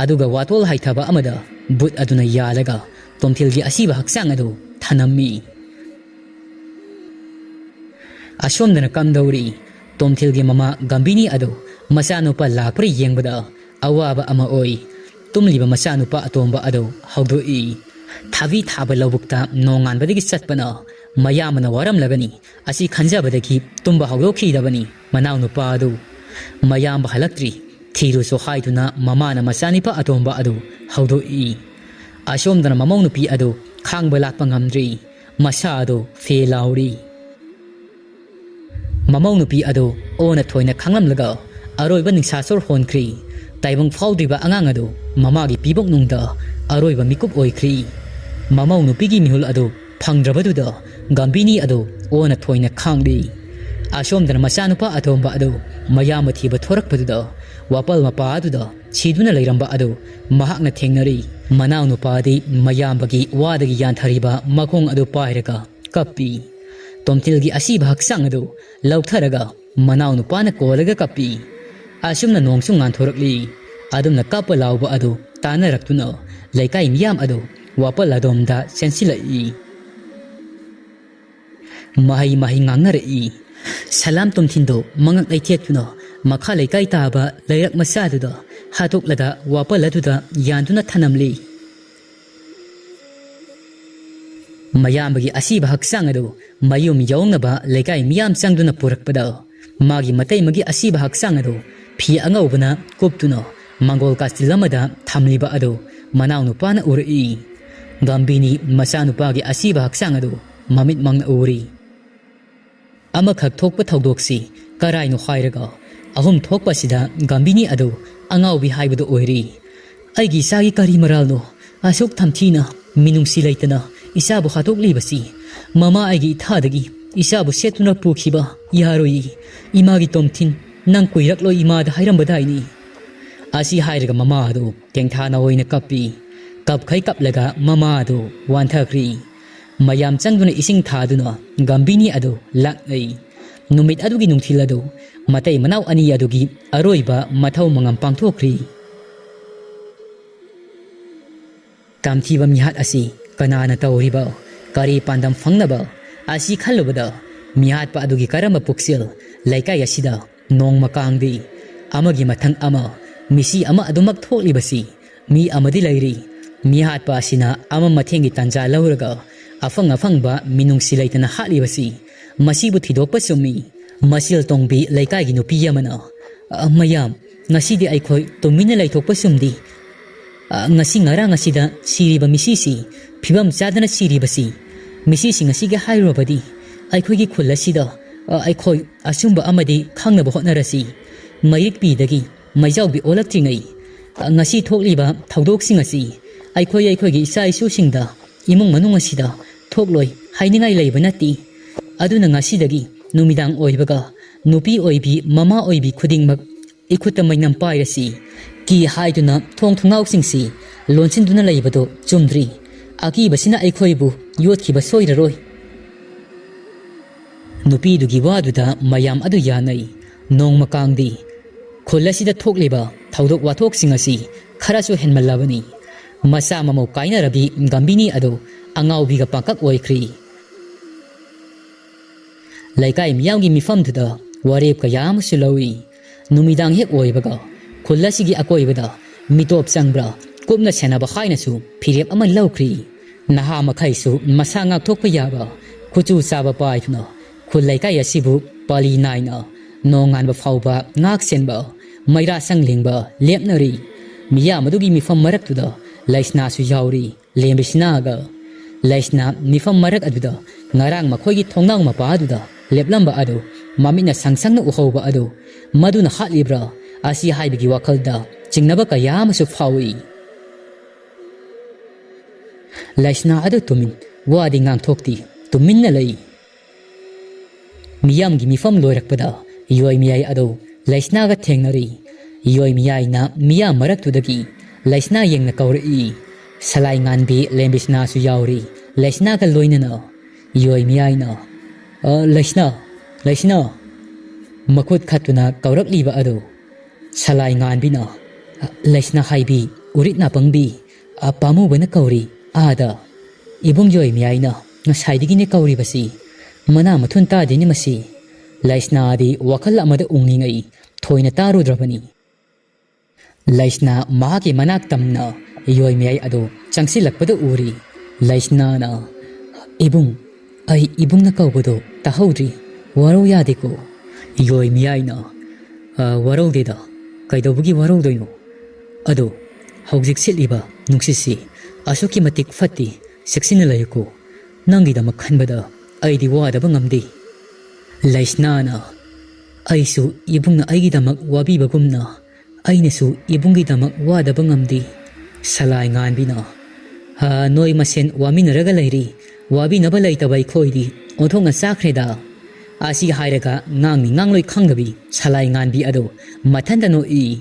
ꯑꯗꯨꯒ ꯋꯥꯇꯣꯜ ꯍꯥꯏꯊꯕ ꯑꯃꯗ ꯕꯨꯠ ꯑꯗꯨꯅ ꯌꯥꯜꯂꯒ ꯇꯣꯝꯊꯤꯜꯒꯤ ꯑꯁꯤꯕ ꯍꯛꯆꯥꯡ ꯑꯗꯨ ꯊꯅꯝꯃꯤ꯫ ꯑꯁꯣꯝꯗꯅ ꯀꯝꯗꯧꯔꯤ? ꯇꯣꯝꯊꯤꯜꯒꯤ ꯃꯃꯥ ꯒꯝꯚꯤꯅꯤ ꯑꯗꯨ ꯃꯆꯥꯅꯨꯄꯥ ꯂꯥꯛꯄ꯭ꯔꯥ ꯌꯦꯡꯕꯗ ꯑꯋꯥꯕ ꯑꯃ ꯑꯣꯏ꯫ ꯇꯨꯝꯂꯤꯕ ꯃꯆꯥꯅꯨꯄꯥ ꯑꯇꯣꯝꯕ ꯑꯗꯨ ꯍꯧꯗꯣꯛꯏ꯫ ꯊꯥꯕꯤ ꯊꯥꯕ ꯂꯧꯕꯨꯛꯇ ꯅꯣꯡꯉꯥꯟꯕꯗꯒꯤ ꯆꯠꯄꯅ ꯃꯌꯥꯝꯕꯅ ꯋꯥꯔꯝꯂꯒꯅꯤ ꯑꯁꯤ ꯈꯟꯖꯕꯗꯒꯤ ꯇꯨꯝꯕ ꯍꯧꯗꯣꯛꯈꯤꯗꯕꯅꯤ ꯃꯅꯥꯎꯅꯨꯄꯥ ꯑꯗꯨ꯫ ꯃꯌꯥꯝꯕ ꯍꯜꯂꯛꯇ꯭ꯔꯤ, ꯊꯤꯔꯨꯁꯨ ꯍꯥꯏꯗꯨꯅ ꯃꯃꯥꯅ ꯃꯆꯥꯅꯤꯄꯥ ꯑꯇꯣꯝꯕ ꯑꯗꯨ ꯍꯧꯗꯣꯛꯏ꯫ ꯑꯁꯣꯝꯗꯅ ꯃꯃꯧ ꯅꯨꯄꯤ ꯑꯗꯨ ꯈꯥꯡꯕ ꯂꯥꯛꯄ ꯉꯝꯗ꯭ꯔꯤ, ꯃꯁꯥ ꯑꯗꯨ ꯐꯦ ꯂꯥꯎꯔꯤ꯫ ꯃꯃꯧ ꯅꯨꯄꯤ ꯑꯗꯨ ꯑꯣꯟꯅ ꯊꯣꯏꯅ ꯈꯥꯡꯂꯝꯂꯒ ꯑꯔꯣꯏꯕ ꯅꯤꯡꯁꯥ ꯁꯣꯔ ꯍꯣꯟꯈ꯭ꯔꯤ꯫ ꯇꯥꯏꯕꯪ ꯐꯥꯎꯗ꯭ꯔꯤꯕ ꯑꯉꯥꯡ ꯑꯗꯨ ꯃꯃꯥꯒꯤ ꯄꯤꯕꯣꯛꯅꯨꯡꯗ ꯑꯔꯣꯏꯕ ꯃꯤꯀꯨꯞ ꯑꯣꯏꯈ꯭ꯔꯤ꯫ ꯃꯃꯧ ꯅꯨꯄꯤꯒꯤ ꯃꯤꯍꯨꯜ ꯑꯗꯨ ꯐꯪꯗ꯭ꯔꯕꯗꯨꯗ ꯒꯝꯚꯤꯅꯤ ꯑꯗꯨ ꯑꯣꯟꯅ ꯊꯣꯏꯅ ꯈꯥꯡꯂꯤ꯫ ꯑꯁꯣꯝꯗꯅ ꯃꯆꯥꯅꯨꯄꯥ ꯑꯇꯣꯝꯕ ꯑꯗꯨ ꯃꯌꯥꯝꯕ ꯊꯤꯕ ꯊꯣꯔꯛꯄꯗꯨꯗ ꯋꯥꯄꯜ ꯃꯄꯥ ꯑꯗꯨꯗ ꯁꯤꯗꯨꯅ ꯂꯩꯔꯝꯕ ꯑꯗꯨ ꯃꯍꯥꯛꯅ ꯊꯦꯡꯅꯔꯤ꯫ ꯃꯅꯥꯎꯅꯨꯄꯥꯗꯤ ꯃꯌꯥꯝꯕꯒꯤ ꯋꯥꯗꯒꯤ ꯌꯥꯟꯊꯔꯤꯕ ꯃꯈꯣꯡ ꯑꯗꯨ ꯄꯥꯏꯔꯒ ꯀꯞꯄꯤ꯫ ꯇꯣꯝꯊꯤꯜꯒꯤ ꯑꯁꯤꯕ ꯍꯛꯆꯥꯡ ꯑꯗꯨ ꯂꯧꯊꯔꯒ ꯃꯅꯥꯎꯅꯨꯄꯥꯅ ꯀꯣꯜꯂꯒ ꯀꯞꯄꯤ꯫ ꯑꯁꯨꯝꯅ ꯅꯣꯡꯁꯨ ꯉꯥꯟꯊꯣꯔꯛꯂꯤ꯫ ꯑꯗꯨꯝꯅ ꯀꯞꯄ ꯂꯥꯎꯕ ꯑꯗꯨ ꯇꯥꯅꯔꯛꯇꯨꯅ ꯂꯩꯀꯥꯏ ꯃꯤꯌꯥꯝ ꯑꯗꯨ ꯋꯥꯄꯜ ꯑꯗꯣꯝꯗ ꯆꯦꯟꯁꯤꯜꯂꯛꯏ꯫ ꯃꯍꯩ ꯃꯍꯩ ꯉꯥꯡꯅꯔꯛꯏ꯫ ꯁꯂꯥꯝ ꯇꯣꯝꯊꯤꯟꯗꯨ ꯃꯉꯛ ꯂꯩꯊꯦꯛꯇꯨꯅ ꯃꯈꯥ ꯂꯩꯀꯥꯏ ꯇꯥꯕ ꯂꯩꯔꯛ ꯃꯆꯥꯗꯨꯗ ꯍꯥꯠꯇꯣꯛꯂꯒ ꯋꯥꯄꯜ ꯑꯗꯨꯗ ꯌꯥꯟꯗꯨꯅ ꯊꯅꯝꯂꯤ꯫ ꯃꯌꯥꯝꯕꯒꯤ ꯑꯁꯤꯕ ꯍꯛꯆꯥꯡ ꯑꯗꯨ ꯃꯌꯨꯝ ꯌꯧꯅꯕ ꯂꯩꯀꯥꯏ ꯃꯤꯌꯥꯝ ꯆꯪꯗꯨꯅ ꯄꯨꯔꯛꯄꯗ ꯃꯥꯒꯤ ꯃꯇꯩꯃꯒꯤ ꯑꯁꯤꯕ ꯍꯛꯆꯥꯡ ꯑꯗꯨ ꯐꯤ ꯑꯉꯧꯕꯅ ꯀꯨꯞꯇꯨꯅ ꯃꯪꯒꯣꯜ ꯀꯥꯆꯤꯜ ꯑꯃꯗ ꯊꯝꯂꯤꯕ ꯑꯗꯨ ꯃꯅꯥꯎꯅꯨꯄꯥꯅ ꯎꯔꯛꯏ꯫ ꯒꯝꯚꯤꯅꯤ ꯃꯆꯥꯅꯨꯄꯥꯒꯤ ꯑꯁꯤꯕ ꯍꯛꯆꯥꯡ ꯑꯗꯨ ꯃꯃꯤꯠꯃꯛꯅ ꯎꯔꯤ꯫ ꯑꯃꯈꯛ ꯊꯣꯛꯄ ꯊꯧꯗꯣꯛꯁꯤ ꯀꯔꯥꯏꯅꯣ ꯍꯥꯏꯔꯒ ꯑꯍꯨꯝ ꯊꯣꯛꯄꯁꯤꯗ ꯒꯝꯚꯤꯅꯤ ꯑꯗꯨ ꯑꯉꯥꯎꯕꯤ ꯍꯥꯏꯕꯗꯨ ꯑꯣꯏꯔꯤ꯫ ꯑꯩꯒꯤ ꯏꯆꯥꯒꯤ ꯀꯔꯤ ꯃꯔꯥꯜꯅꯣ ꯑꯁꯨꯛ ꯊꯝꯊꯤꯅ ꯃꯤꯅꯨꯡꯁꯤ ꯂꯩꯇꯅ ꯏꯆꯥꯕꯨ ꯍꯥꯠꯇꯣꯛꯂꯤꯕꯁꯤ? ꯃꯃꯥ ꯑꯩꯒꯤ ꯏꯊꯥꯗꯒꯤ ꯏꯆꯥꯕꯨ ꯁꯦꯠꯇꯨꯅ ꯄꯨꯈꯤꯕ ꯌꯥꯔꯣꯏꯌꯦ꯫ ꯏꯃꯥꯒꯤ ꯇꯣꯝꯊꯤꯟ, ꯅꯪ ꯀꯨꯏꯔꯛꯂꯣꯏ ꯏꯃꯥꯗ ꯍꯥꯏꯔꯝꯕꯗꯥꯏꯅꯤ꯫ ꯑꯁꯤ ꯍꯥꯏꯔꯒ ꯃꯃꯥ ꯑꯗꯨ ꯇꯦꯡꯊꯥꯅ ꯑꯣꯏꯅ ꯀꯞꯄꯤ꯫ ꯀꯞꯈꯩ ꯀꯞꯂꯒ ꯃꯃꯥ ꯑꯗꯨ ꯋꯥꯟꯊꯈ꯭ꯔꯤ꯫ ꯃꯌꯥꯝ ꯆꯪꯗꯨꯅ ꯏꯁꯤꯡ ꯊꯥꯗꯨꯅ ꯒꯝꯚꯤꯅꯤ ꯑꯗꯨ ꯂꯥꯛꯅꯩ꯫ ꯅꯨꯃꯤꯠ ꯑꯗꯨꯒꯤ ꯅꯨꯡꯊꯤꯜ ꯑꯗꯨ ꯃꯇꯩ ꯃꯅꯥꯎ ꯑꯅꯤ ꯑꯗꯨꯒꯤ ꯑꯔꯣꯏꯕ ꯃꯊꯧ ꯃꯉꯝ ꯄꯥꯡꯊꯣꯛꯈ꯭ꯔꯤ꯫ ꯇꯝꯊꯤꯕ ꯃꯤꯍꯥꯠ ꯑꯁꯤ ꯀꯅꯥꯅ ꯇꯧꯔꯤꯕ? ꯀꯔꯤ ꯄꯥꯟꯗꯝ ꯐꯪꯅꯕ? ꯑꯁꯤ ꯈꯜꯂꯨꯕꯗ ꯃꯤꯍꯥꯠꯄ ꯑꯗꯨꯒꯤ ꯀꯔꯝꯕ ꯄꯨꯛꯆꯦꯜ ꯂꯩꯀꯥꯏ ꯑꯁꯤꯗ ꯅꯣꯡꯃ ꯀꯥꯡꯗꯦ꯫ ꯑꯃꯒꯤ ꯃꯊꯪ ꯑꯃ, ꯃꯤꯁꯤ ꯑꯃ ꯑꯗꯨꯃꯛ ꯊꯣꯛꯂꯤꯕꯁꯤ ꯃꯤ ꯑꯃꯗꯤ ꯂꯩꯔꯤ꯫ ꯃꯤꯍꯥꯠꯄ ꯑꯁꯤꯅ ꯑꯃ ꯃꯊꯦꯡꯒꯤ ꯇꯥꯟꯖꯥ ꯂꯧꯔꯒ ꯑꯐꯪ ꯑꯐꯪꯕ ꯃꯤꯅꯨꯡꯁꯤ ꯂꯩꯇꯅ ꯍꯥꯠꯂꯤꯕꯁꯤ, ꯃꯁꯤꯕꯨ ꯊꯤꯗꯣꯛꯄ ꯆꯨꯝꯃꯤ꯫ ꯃꯆꯤꯜ ꯇꯣꯡꯕꯤ ꯂꯩꯀꯥꯏꯒꯤ ꯅꯨꯄꯤ ꯑꯃꯅ, "ꯑ, ꯃꯌꯥꯝ, ꯉꯁꯤꯗꯤ ꯑꯩꯈꯣꯏ ꯇꯨꯃꯤꯟꯅ ꯂꯩꯊꯣꯛꯄ ꯆꯨꯝꯗꯤ꯫ ꯑ, ꯉꯁꯤ ꯉꯔꯥꯡ ꯑꯁꯤꯗ ꯁꯤꯔꯤꯕ ꯃꯤꯁꯤꯁꯤ, ꯐꯤꯕꯝ ꯆꯥꯗꯅ ꯁꯤꯔꯤꯕꯁꯤ, ꯃꯤꯁꯤꯁꯤꯡ ꯑꯁꯤꯒꯤ ꯍꯥꯏꯔꯨꯔꯕꯗꯤ ꯑꯩꯈꯣꯏꯒꯤ ꯈꯨꯜ ꯑꯁꯤꯗ, ꯑ, ꯑꯩꯈꯣꯏ ꯑꯆꯨꯝꯕ ꯑꯃꯗꯤ ꯈꯪꯅꯕ ꯍꯣꯠꯅꯔꯁꯤ꯫ ꯃꯩꯔꯤꯛꯄꯤꯗꯒꯤ ꯃꯩꯖꯥꯎꯕꯤ ꯑꯣꯜꯂꯛꯇ꯭ꯔꯤꯉꯩ, ꯑ, ꯉꯁꯤ ꯊꯣꯛꯂꯤꯕ ꯊꯧꯗꯣꯛꯁꯤꯡ ꯑꯁꯤ ꯑꯩꯈꯣꯏ ꯑꯩꯈꯣꯏꯒꯤ ꯏꯆꯥ ꯏꯁꯨꯁꯤꯡꯗ, ꯏꯃꯨꯡ ꯃꯅꯨꯡ ꯑꯁꯤꯗ ꯊꯣꯛꯂꯣꯏ ꯍꯥꯏꯅꯤꯡꯉꯥꯏ ꯂꯩꯕ ꯅꯠꯇꯦ꯫ ꯑꯗꯨꯅ ꯉꯁꯤꯗꯒꯤ ꯅꯨꯃꯤꯗꯥꯡ ꯑꯣꯏꯕꯒ ꯅꯨꯄꯤ ꯑꯣꯏꯕꯤ, ꯃꯃꯥ ꯑꯣꯏꯕꯤ ꯈꯨꯗꯤꯡꯃꯛ ꯏꯈꯨꯠꯇ ꯃꯩꯅꯝ ꯄꯥꯏꯔꯁꯤ꯫ ꯀꯤ ꯍꯥꯏꯗꯨꯅ ꯊꯣꯡ ꯊꯣꯡꯅꯥꯎꯁꯤꯡꯁꯤ ꯂꯣꯟꯁꯤꯟꯗꯨꯅ ꯂꯩꯕꯗꯨ ꯆꯨꯝꯗ꯭ꯔꯤ꯫ ꯑꯀꯤꯕꯁꯤꯅ ꯑꯩꯈꯣꯏꯕꯨ ꯌꯣꯠꯈꯤꯕ ꯁꯣꯏꯔꯔꯣꯏ꯫" ꯅꯨꯄꯤꯗꯨꯒꯤ ꯋꯥꯗꯨꯗ ꯃꯌꯥꯝ ꯑꯗꯨ ꯌꯥꯅꯩ꯫ ꯅꯣꯡꯃ ꯀꯥꯡꯗꯤ ꯈꯨꯜ ꯑꯁꯤꯗ ꯊꯣꯛꯂꯤꯕ ꯊꯧꯗꯣꯛ ꯋꯥꯊꯣꯛꯁꯤꯡ ꯑꯁꯤ ꯈꯔꯁꯨ ꯍꯦꯟꯃꯜꯂꯕꯅꯤ꯫ ꯃꯆꯥ ꯃꯃꯧ ꯀꯥꯏꯅꯔꯕꯤ ꯒꯝꯕꯤꯅꯤ ꯑꯗꯨ ꯑꯉꯥꯎꯕꯤꯒ ꯄꯥꯡꯀꯛ ꯑꯣꯏꯈ꯭ꯔꯤ꯫ ꯂꯩꯀꯥꯏ ꯃꯤꯌꯥꯝꯒꯤ ꯃꯤꯐꯝꯗꯨꯗ ꯋꯥꯔꯦꯞ ꯀꯌꯥ ꯑꯃꯁꯨ ꯂꯧꯏ꯫ ꯅꯨꯃꯤꯗꯥꯡ ꯍꯦꯛ ꯑꯣꯏꯕꯒ ꯈꯨꯜ ꯑꯁꯤꯒꯤ ꯑꯀꯣꯏꯕꯗ ꯃꯤꯇꯣꯞ ꯆꯪꯕ꯭ꯔꯥ ꯀꯨꯞꯅ ꯁꯦꯟꯅꯕ ꯍꯥꯏꯅꯁꯨ ꯐꯤꯔꯦꯞ ꯑꯃ ꯂꯧꯈ꯭ꯔꯤ꯫ ꯅꯍꯥ ꯃꯈꯩꯁꯨ ꯃꯁꯥ ꯉꯥꯛꯊꯣꯛꯄ ꯌꯥꯕ ꯈꯨꯠꯁꯨ ꯆꯥꯕ ꯄꯥꯏꯗꯨꯅ ꯈꯨꯜ ꯂꯩꯀꯥꯏ ꯑꯁꯤꯕꯨ ꯄꯥꯂꯤ ꯅꯥꯏꯅ ꯅꯣꯡꯉꯥꯟꯕ ꯐꯥꯎꯕ ꯉꯥꯛ ꯁꯦꯟꯕ ꯃꯩꯔꯥ ꯁꯪ ꯂꯤꯡꯕ ꯂꯦꯞꯅꯔꯤ꯫ ꯃꯤꯌꯥꯝ ꯑꯗꯨꯒꯤ ꯃꯤꯐꯝ ꯃꯔꯛꯇꯨꯗ ꯂꯩꯁꯅꯥꯁꯨ ꯌꯥꯎꯔꯤ꯫ ꯂꯦꯝꯕꯤꯁꯅꯥꯒ ꯂꯩꯁꯅꯥ ꯃꯤꯐꯝ ꯃꯔꯛ ꯑꯗꯨꯗ ꯉꯔꯥꯡ ꯃꯈꯣꯏꯒꯤ ꯊꯣꯡꯅꯥꯎ ꯃꯄꯥ ꯑꯗꯨꯗ ꯂꯦꯞꯂꯝꯕ ꯑꯗꯨ ꯃꯃꯤꯠꯅ ꯁꯪ ꯁꯪꯅ ꯎꯍꯧꯕ ꯑꯗꯨ ꯃꯗꯨꯅ ꯍꯥꯠꯂꯤꯕ꯭ꯔꯥ ꯑꯁꯤ ꯍꯥꯏꯕꯒꯤ ꯋꯥꯈꯜꯗ ꯆꯤꯡꯅꯕ ꯀꯌꯥ ꯑꯃꯁꯨ ꯐꯥꯎꯏ꯫ ꯂꯩꯁꯅꯥ ꯑꯗꯨ ꯇꯨꯃꯤꯟ, ꯋꯥꯗꯤ ꯉꯥꯡꯊꯣꯛꯇꯦ, ꯇꯨꯃꯤꯟꯅ ꯂꯩ꯫ ꯃꯤꯌꯥꯝꯒꯤ ꯃꯤꯐꯝ ꯂꯣꯏꯔꯛꯄꯗ ꯌꯣꯏ ꯃꯌꯥꯏ ꯑꯗꯨ ꯂꯩꯁꯅꯥꯒ ꯊꯦꯡꯅꯔꯤ꯫ ꯌꯣꯏ ꯃꯌꯥꯏꯅ ꯃꯤꯌꯥꯝ ꯃꯔꯛꯇꯨꯗꯒꯤ ꯂꯩꯁꯅꯥ ꯌꯦꯡꯅ ꯀꯧꯔꯛꯏ꯫ ꯁꯂꯥꯏ ꯉꯥꯟꯕꯤ ꯂꯦꯝꯕꯤꯁꯅꯥꯁꯨ ꯌꯥꯎꯔꯤ ꯂꯩꯁꯅꯥꯒ ꯂꯣꯏꯅꯅ꯫ ꯌꯣꯏ ꯃꯌꯥꯏꯅ, "ꯑ, ꯂꯩꯁꯅꯥ, ꯂꯩꯁꯅꯥ!" ꯃꯈꯨꯠ ꯈꯠꯇꯨꯅ ꯀꯧꯔꯛꯂꯤꯕ ꯑꯗꯨ ꯁꯂꯥꯏ ꯉꯥꯟꯕꯤꯅ, "ꯑ, ꯂꯩꯁꯅꯥ ꯍꯥꯏꯕꯤ, ꯎꯔꯤꯠ ꯅꯥꯄꯪꯕꯤ, ꯑ, ꯄꯥꯝꯃꯨꯕꯅ ꯀꯧꯔꯤ ꯑꯥꯗ꯫ ꯏꯕꯨꯡ ꯌꯣꯏ ꯃꯌꯥꯏꯅ ꯉꯁꯥꯏꯗꯒꯤꯅꯦ ꯀꯧꯔꯤꯕꯁꯤ, ꯃꯅꯥ ꯃꯊꯨꯟ ꯇꯥꯗꯦꯅꯦ ꯃꯁꯤ꯫" ꯂꯩꯁꯅꯥꯗꯤ ꯋꯥꯈꯜ ꯑꯃꯗ ꯎꯡꯂꯤꯉꯩ ꯊꯣꯏꯅ ꯇꯥꯔꯨꯗ꯭ꯔꯕꯅꯤ꯫ ꯂꯩꯁꯅꯥ ꯃꯍꯥꯛꯀꯤ ꯃꯅꯥꯛ ꯇꯝꯅ ꯌꯣꯏ ꯃꯌꯥꯏ ꯑꯗꯨ ꯆꯪꯁꯤꯜꯂꯛꯄꯗ ꯎꯔꯤ꯫ ꯂꯩꯁꯅꯥꯅ, "ꯏꯕꯨꯡ, ꯑꯩ ꯏꯕꯨꯡꯅ ꯀꯧꯕꯗꯣ ꯇꯥꯍꯧꯗ꯭ꯔꯤ꯫ ꯋꯥꯔꯧ ꯌꯥꯗꯦꯀꯣ?" ꯌꯣꯏ ꯃꯤꯌꯥꯏꯅ, "ꯑ, ꯋꯥꯔꯧꯗꯦꯗ꯫ ꯀꯩꯗꯧꯕꯒꯤ ꯋꯥꯔꯧꯗꯣꯏꯅꯣ? ꯑꯗꯣ ꯍꯧꯖꯤꯛ ꯁꯤꯠꯂꯤꯕ ꯅꯨꯡꯁꯤꯠꯁꯤ ꯑꯁꯨꯛꯀꯤ ꯃꯇꯤꯛ ꯐꯠꯇꯦ꯫ ꯆꯦꯛꯁꯤꯟꯅ ꯂꯩꯌꯨꯀꯣ꯫ ꯅꯪꯒꯤꯗꯃꯛ ꯈꯟꯕꯗ ꯑꯩꯗꯤ ꯋꯥꯗꯕ ꯉꯝꯗꯦ꯫" ꯂꯩꯁꯅꯥꯅ, "ꯑꯩꯁꯨ ꯏꯕꯨꯡꯅ ꯑꯩꯒꯤꯗꯃꯛ ꯋꯥꯕꯤꯕꯒꯨꯝꯅ ꯑꯩꯅꯁꯨ ꯏꯕꯨꯡꯒꯤꯗꯃꯛ ꯋꯥꯗꯕ ꯉꯝꯗꯦ꯫" ꯁꯂꯥꯏ ꯉꯥꯟꯕꯤꯅ, "ꯍꯥ, ꯅꯣꯏ ꯃꯁꯦꯟ ꯋꯥꯃꯤꯟꯅꯔꯒ ꯂꯩꯔꯤ, ꯋꯥꯕꯤꯅꯕ ꯂꯩꯇꯕ ꯑꯩꯈꯣꯏꯗꯤ ꯑꯣꯟꯊꯣꯛꯅ ꯆꯥꯈ꯭ꯔꯦꯗ꯫" ꯑꯁꯤ ꯍꯥꯏꯔꯒ ꯉꯥꯡꯅꯤ ꯉꯥꯡꯂꯣꯏ ꯈꯪꯗꯕꯤ ꯁꯂꯥꯏ ꯉꯥꯟꯕꯤ ꯑꯗꯨ ꯃꯊꯟꯇ ꯅꯣꯛꯏ꯫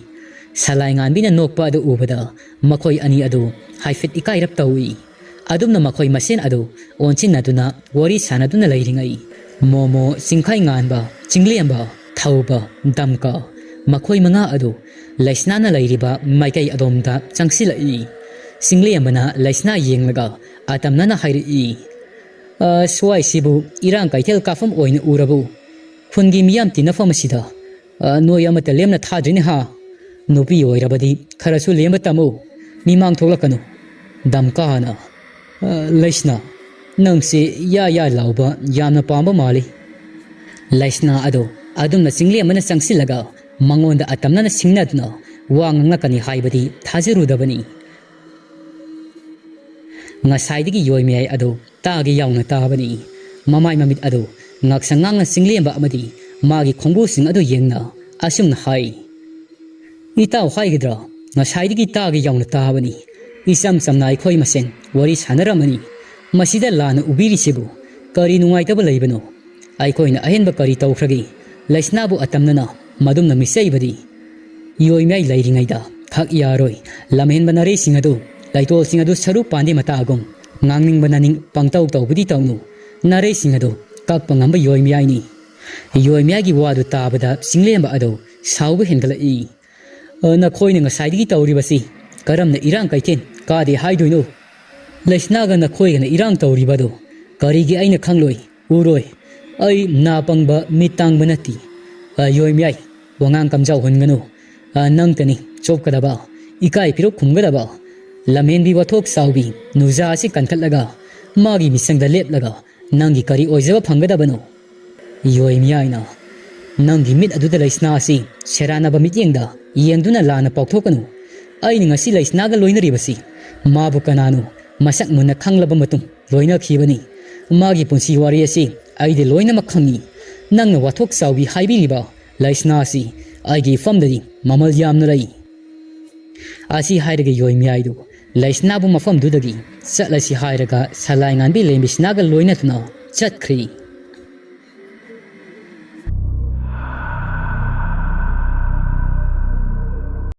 ꯁꯂꯥꯏ ꯉꯥꯟꯕꯤꯅ ꯅꯣꯛꯄ ꯑꯗꯨ ꯎꯕꯗ ꯃꯈꯣꯏ ꯑꯅꯤ ꯑꯗꯨ ꯍꯥꯏꯐꯦꯠ ꯏꯀꯥꯏꯔꯞ ꯇꯧꯏ꯫ ꯑꯗꯨꯝꯅ ꯃꯈꯣꯏ ꯃꯁꯦꯟ ꯑꯗꯨ ꯑꯣꯟꯁꯤꯟꯅꯗꯨꯅ ꯋꯥꯔꯤ ꯁꯥꯟꯅꯗꯨꯅ ꯂꯩꯔꯤꯉꯩ, ꯃꯣꯃꯣ, ꯆꯤꯡꯈꯩ ꯉꯥꯟꯕ, ꯆꯤꯡꯂꯦꯝꯕ, ꯊꯧꯕ, ꯗꯝꯀ, ꯃꯈꯣꯏ ꯃꯉꯥ ꯑꯗꯨ ꯂꯩꯁꯅꯥꯅ ꯂꯩꯔꯤꯕ ꯃꯥꯏꯀꯩ ꯑꯗꯣꯝꯗ ꯆꯪꯁꯤꯜꯂꯛꯏ꯫ ꯆꯤꯡꯂꯦꯝꯕꯅ ꯂꯩꯁꯅꯥ ꯌꯦꯡꯂꯒ ꯑꯇꯝꯅꯅ ꯍꯥꯏꯔꯛꯏ, "ꯑ, ꯁ꯭ꯋꯥꯏꯁꯤꯕꯨ ꯏꯔꯥꯡ ꯀꯩꯊꯦꯜ ꯀꯥꯐꯝ ꯑꯣꯏꯅ ꯎꯔꯕꯣ? ꯈꯨꯟꯒꯤ ꯃꯤꯌꯥꯝ ꯇꯤꯟꯅꯐꯝ ꯑꯁꯤꯗ, ꯑ, ꯅꯣꯏ ꯑꯃꯠꯇ ꯂꯦꯝꯅ ꯊꯥꯗ꯭ꯔꯤꯅꯦ ꯍꯥ? ꯅꯨꯄꯤ ꯑꯣꯏꯔꯕꯗꯤ ꯈꯔꯁꯨ ꯂꯦꯝꯕ ꯇꯝꯃꯨ, ꯃꯤꯃꯥꯡ ꯊꯣꯛꯂꯛꯀꯅꯨ꯫" ꯗꯝꯀꯥꯅ, "ꯑ, ꯂꯩꯁꯅꯥ, ꯅꯪꯁꯦ ꯌꯥ ꯌꯥ ꯂꯥꯎꯕ ꯌꯥꯝꯅ ꯄꯥꯝꯕ ꯃꯥꯜꯂꯤ꯫" ꯂꯩꯁꯅꯥ ꯑꯗꯣ ꯑꯗꯨꯝꯅ ꯆꯤꯡꯂꯦꯝꯕꯅ ꯆꯪꯁꯤꯜꯂꯒ ꯃꯉꯣꯟꯗ ꯑꯇꯝꯅꯅ ꯁꯤꯡꯅꯗꯨꯅ ꯋꯥ ꯉꯥꯡꯂꯛꯀꯅꯤ ꯍꯥꯏꯕꯗꯤ ꯊꯥꯖꯔꯨꯗꯕꯅꯤ꯫ ꯉꯁꯥꯏꯗꯒꯤ ꯌꯣꯏ ꯃꯌꯥꯏ ꯑꯗꯨ ꯇꯥꯒꯦ ꯌꯥꯎꯅ ꯇꯥꯕꯅꯤ꯫ ꯃꯃꯥꯏ ꯃꯃꯤꯠ ꯑꯗꯨ ꯉꯥꯛꯁꯪ ꯉꯥꯡꯅ ꯆꯤꯡꯂꯦꯝꯕ ꯑꯃꯗꯤ ꯃꯥꯒꯤ ꯈꯣꯡꯕꯨꯁꯤꯡ ꯑꯗꯨ ꯌꯦꯡꯅ ꯑꯁꯨꯝꯅ ꯍꯥꯏ, "ꯏꯇꯥꯎ ꯍꯥꯏꯒꯗ꯭ꯔꯥ? ꯉꯁꯥꯏꯗꯒꯤ ꯇꯥꯒꯦ ꯌꯥꯎꯅ ꯇꯥꯕꯅꯤ꯫ ꯏꯆꯝ ꯆꯝꯅ ꯑꯩꯈꯣꯏ ꯃꯁꯦꯟ ꯋꯥꯔꯤ ꯁꯥꯟꯅꯔꯝꯃꯅꯤ꯫ ꯃꯁꯤꯗ ꯂꯥꯟꯅ ꯎꯕꯤꯔꯤꯁꯤꯕꯨ ꯀꯔꯤ ꯅꯨꯡꯉꯥꯏꯇꯕ ꯂꯩꯕꯅꯣ? ꯑꯩꯈꯣꯏꯅ ꯑꯍꯦꯟꯕ ꯀꯔꯤ ꯇꯧꯈ꯭ꯔꯒꯦ?" ꯂꯩꯁꯅꯥꯕꯨ ꯑꯇꯝꯅꯅ ꯃꯗꯨꯝꯅ ꯃꯤꯆꯩꯕꯗꯤ꯫ ꯌꯣꯏꯃꯌꯥꯏ ꯂꯩꯔꯤꯉꯩꯗ ꯈꯛ ꯌꯥꯔꯣꯏ꯫ ꯂꯝꯍꯦꯟꯕ ꯅꯥꯔꯩꯁꯤꯡ ꯑꯗꯨ, ꯂꯩꯇꯣꯜꯁꯤꯡ ꯑꯗꯨ ꯁꯔꯨ ꯄꯥꯟꯗꯦ ꯃꯇꯥꯒꯨꯝ꯫ ꯉꯥꯡꯅꯤꯡꯕ ꯅꯅꯤꯡ ꯄꯪꯇꯧ ꯇꯧꯕꯗꯤ ꯇꯧꯅꯨ꯫ ꯅꯥꯔꯩꯁꯤꯡ ꯑꯗꯨ ꯀꯛꯄ ꯉꯝꯕ ꯌꯣꯏꯃꯌꯥꯏꯅꯤ꯫ ꯌꯣꯏꯃꯌꯥꯏꯒꯤ ꯋꯥꯗꯨ ꯇꯥꯕꯗ ꯆꯤꯡꯂꯦꯝꯕ ꯑꯗꯨ ꯁꯥꯎꯕ ꯍꯦꯟꯒꯠꯂꯛꯏ꯫ "ꯑ, ꯅꯈꯣꯏꯅ ꯉꯁꯥꯏꯗꯒꯤ ꯇꯧꯔꯤꯕꯁꯤ ꯀꯔꯝꯅ ꯏꯔꯥꯡ ꯀꯩꯊꯦꯜ ꯀꯥꯗꯦ ꯍꯥꯏꯗꯣꯏꯅꯣ? ꯂꯩꯁꯅꯥꯒ ꯅꯈꯣꯏꯒꯅ ꯏꯔꯥꯡ ꯇꯧꯔꯤꯕ ꯑꯗꯨ ꯀꯔꯤꯒꯤ ꯑꯩꯅ ꯈꯪꯂꯣꯏ, ꯎꯔꯣꯏ? ꯑꯩ ꯅꯥ ꯄꯪꯕ, ꯃꯤꯠ ꯇꯥꯡꯕ ꯅꯠꯇꯦ꯫ ꯑ, ꯌꯣꯏꯃꯌꯥꯏ, ꯋꯥꯉꯥꯡ ꯀꯝꯖꯥꯎ ꯍꯨꯟꯒꯅꯨ꯫ ꯑ, ꯅꯪꯇꯅꯤ ꯆꯣꯞꯀꯗꯕ, ꯏꯀꯥꯏ ꯐꯤꯔꯨꯛ ꯈꯨꯝꯒꯗꯕ꯫" ꯂꯝꯍꯦꯟꯕꯤ ꯋꯥꯊꯣꯛ ꯆꯥꯎꯕꯤ ꯅꯨꯖꯥ ꯑꯁꯤ ꯀꯟꯈꯠꯂꯒ ꯃꯥꯒꯤ ꯃꯤꯆꯪꯗ ꯂꯦꯞꯂꯒ ꯅꯪꯒꯤ ꯀꯔꯤ ꯑꯣꯏꯖꯕ ꯐꯪꯒꯗꯕꯅꯣ? ꯌꯣꯏ ꯃꯤꯌꯥꯏꯅ, ꯅꯪꯒꯤ ꯃꯤꯠ ꯑꯗꯨꯗ ꯂꯩꯁꯅꯥ ꯑꯁꯤ ꯁꯦꯔꯥꯟꯅꯕ ꯃꯤꯠꯌꯦꯡꯗ ꯌꯦꯡꯗꯨꯅ ꯂꯥꯟꯅ ꯄꯥꯎꯊꯣꯛꯀꯅꯨ꯫ ꯑꯩꯅ ꯉꯁꯤ ꯂꯩꯁꯅꯥꯒ ꯂꯣꯏꯅꯔꯤꯕꯁꯤ ꯃꯥꯕꯨ ꯀꯅꯥꯅꯣ ꯃꯁꯛ ꯃꯨꯟꯅ ꯈꯪꯂꯕ ꯃꯇꯨꯡ ꯂꯣꯏꯅꯈꯤꯕꯅꯤ꯫ ꯃꯥꯒꯤ ꯄꯨꯟꯁꯤ ꯋꯥꯔꯤ ꯑꯁꯤ ꯑꯩꯗꯤ ꯂꯣꯏꯅꯃꯛ ꯈꯪꯏ꯫ ꯅꯪꯅ ꯋꯥꯊꯣꯛ ꯆꯥꯎꯕꯤ ꯍꯥꯏꯕꯤꯔꯤꯕ ꯂꯩꯁꯅꯥ ꯑꯁꯤ ꯑꯩꯒꯤ ꯏꯐꯝꯗꯗꯤ ꯃꯃꯜ ꯌꯥꯝꯅ ꯂꯩ꯫ ꯑꯁꯤ ꯍꯥꯏꯔꯒ ꯌꯣꯏ ꯃꯤꯌꯥꯏꯗꯨ ꯂꯩꯁꯅꯥꯕꯨ ꯃꯐꯝꯗꯨꯗꯒꯤ ꯆꯠꯂꯁꯤ ꯍꯥꯏꯔꯒ ꯁꯂꯥꯏ ꯉꯥꯟꯕꯤ ꯂꯩꯃꯤꯁꯅꯥꯒ ꯂꯣꯏꯅꯗꯨꯅ ꯆꯠꯈ꯭ꯔꯦ꯫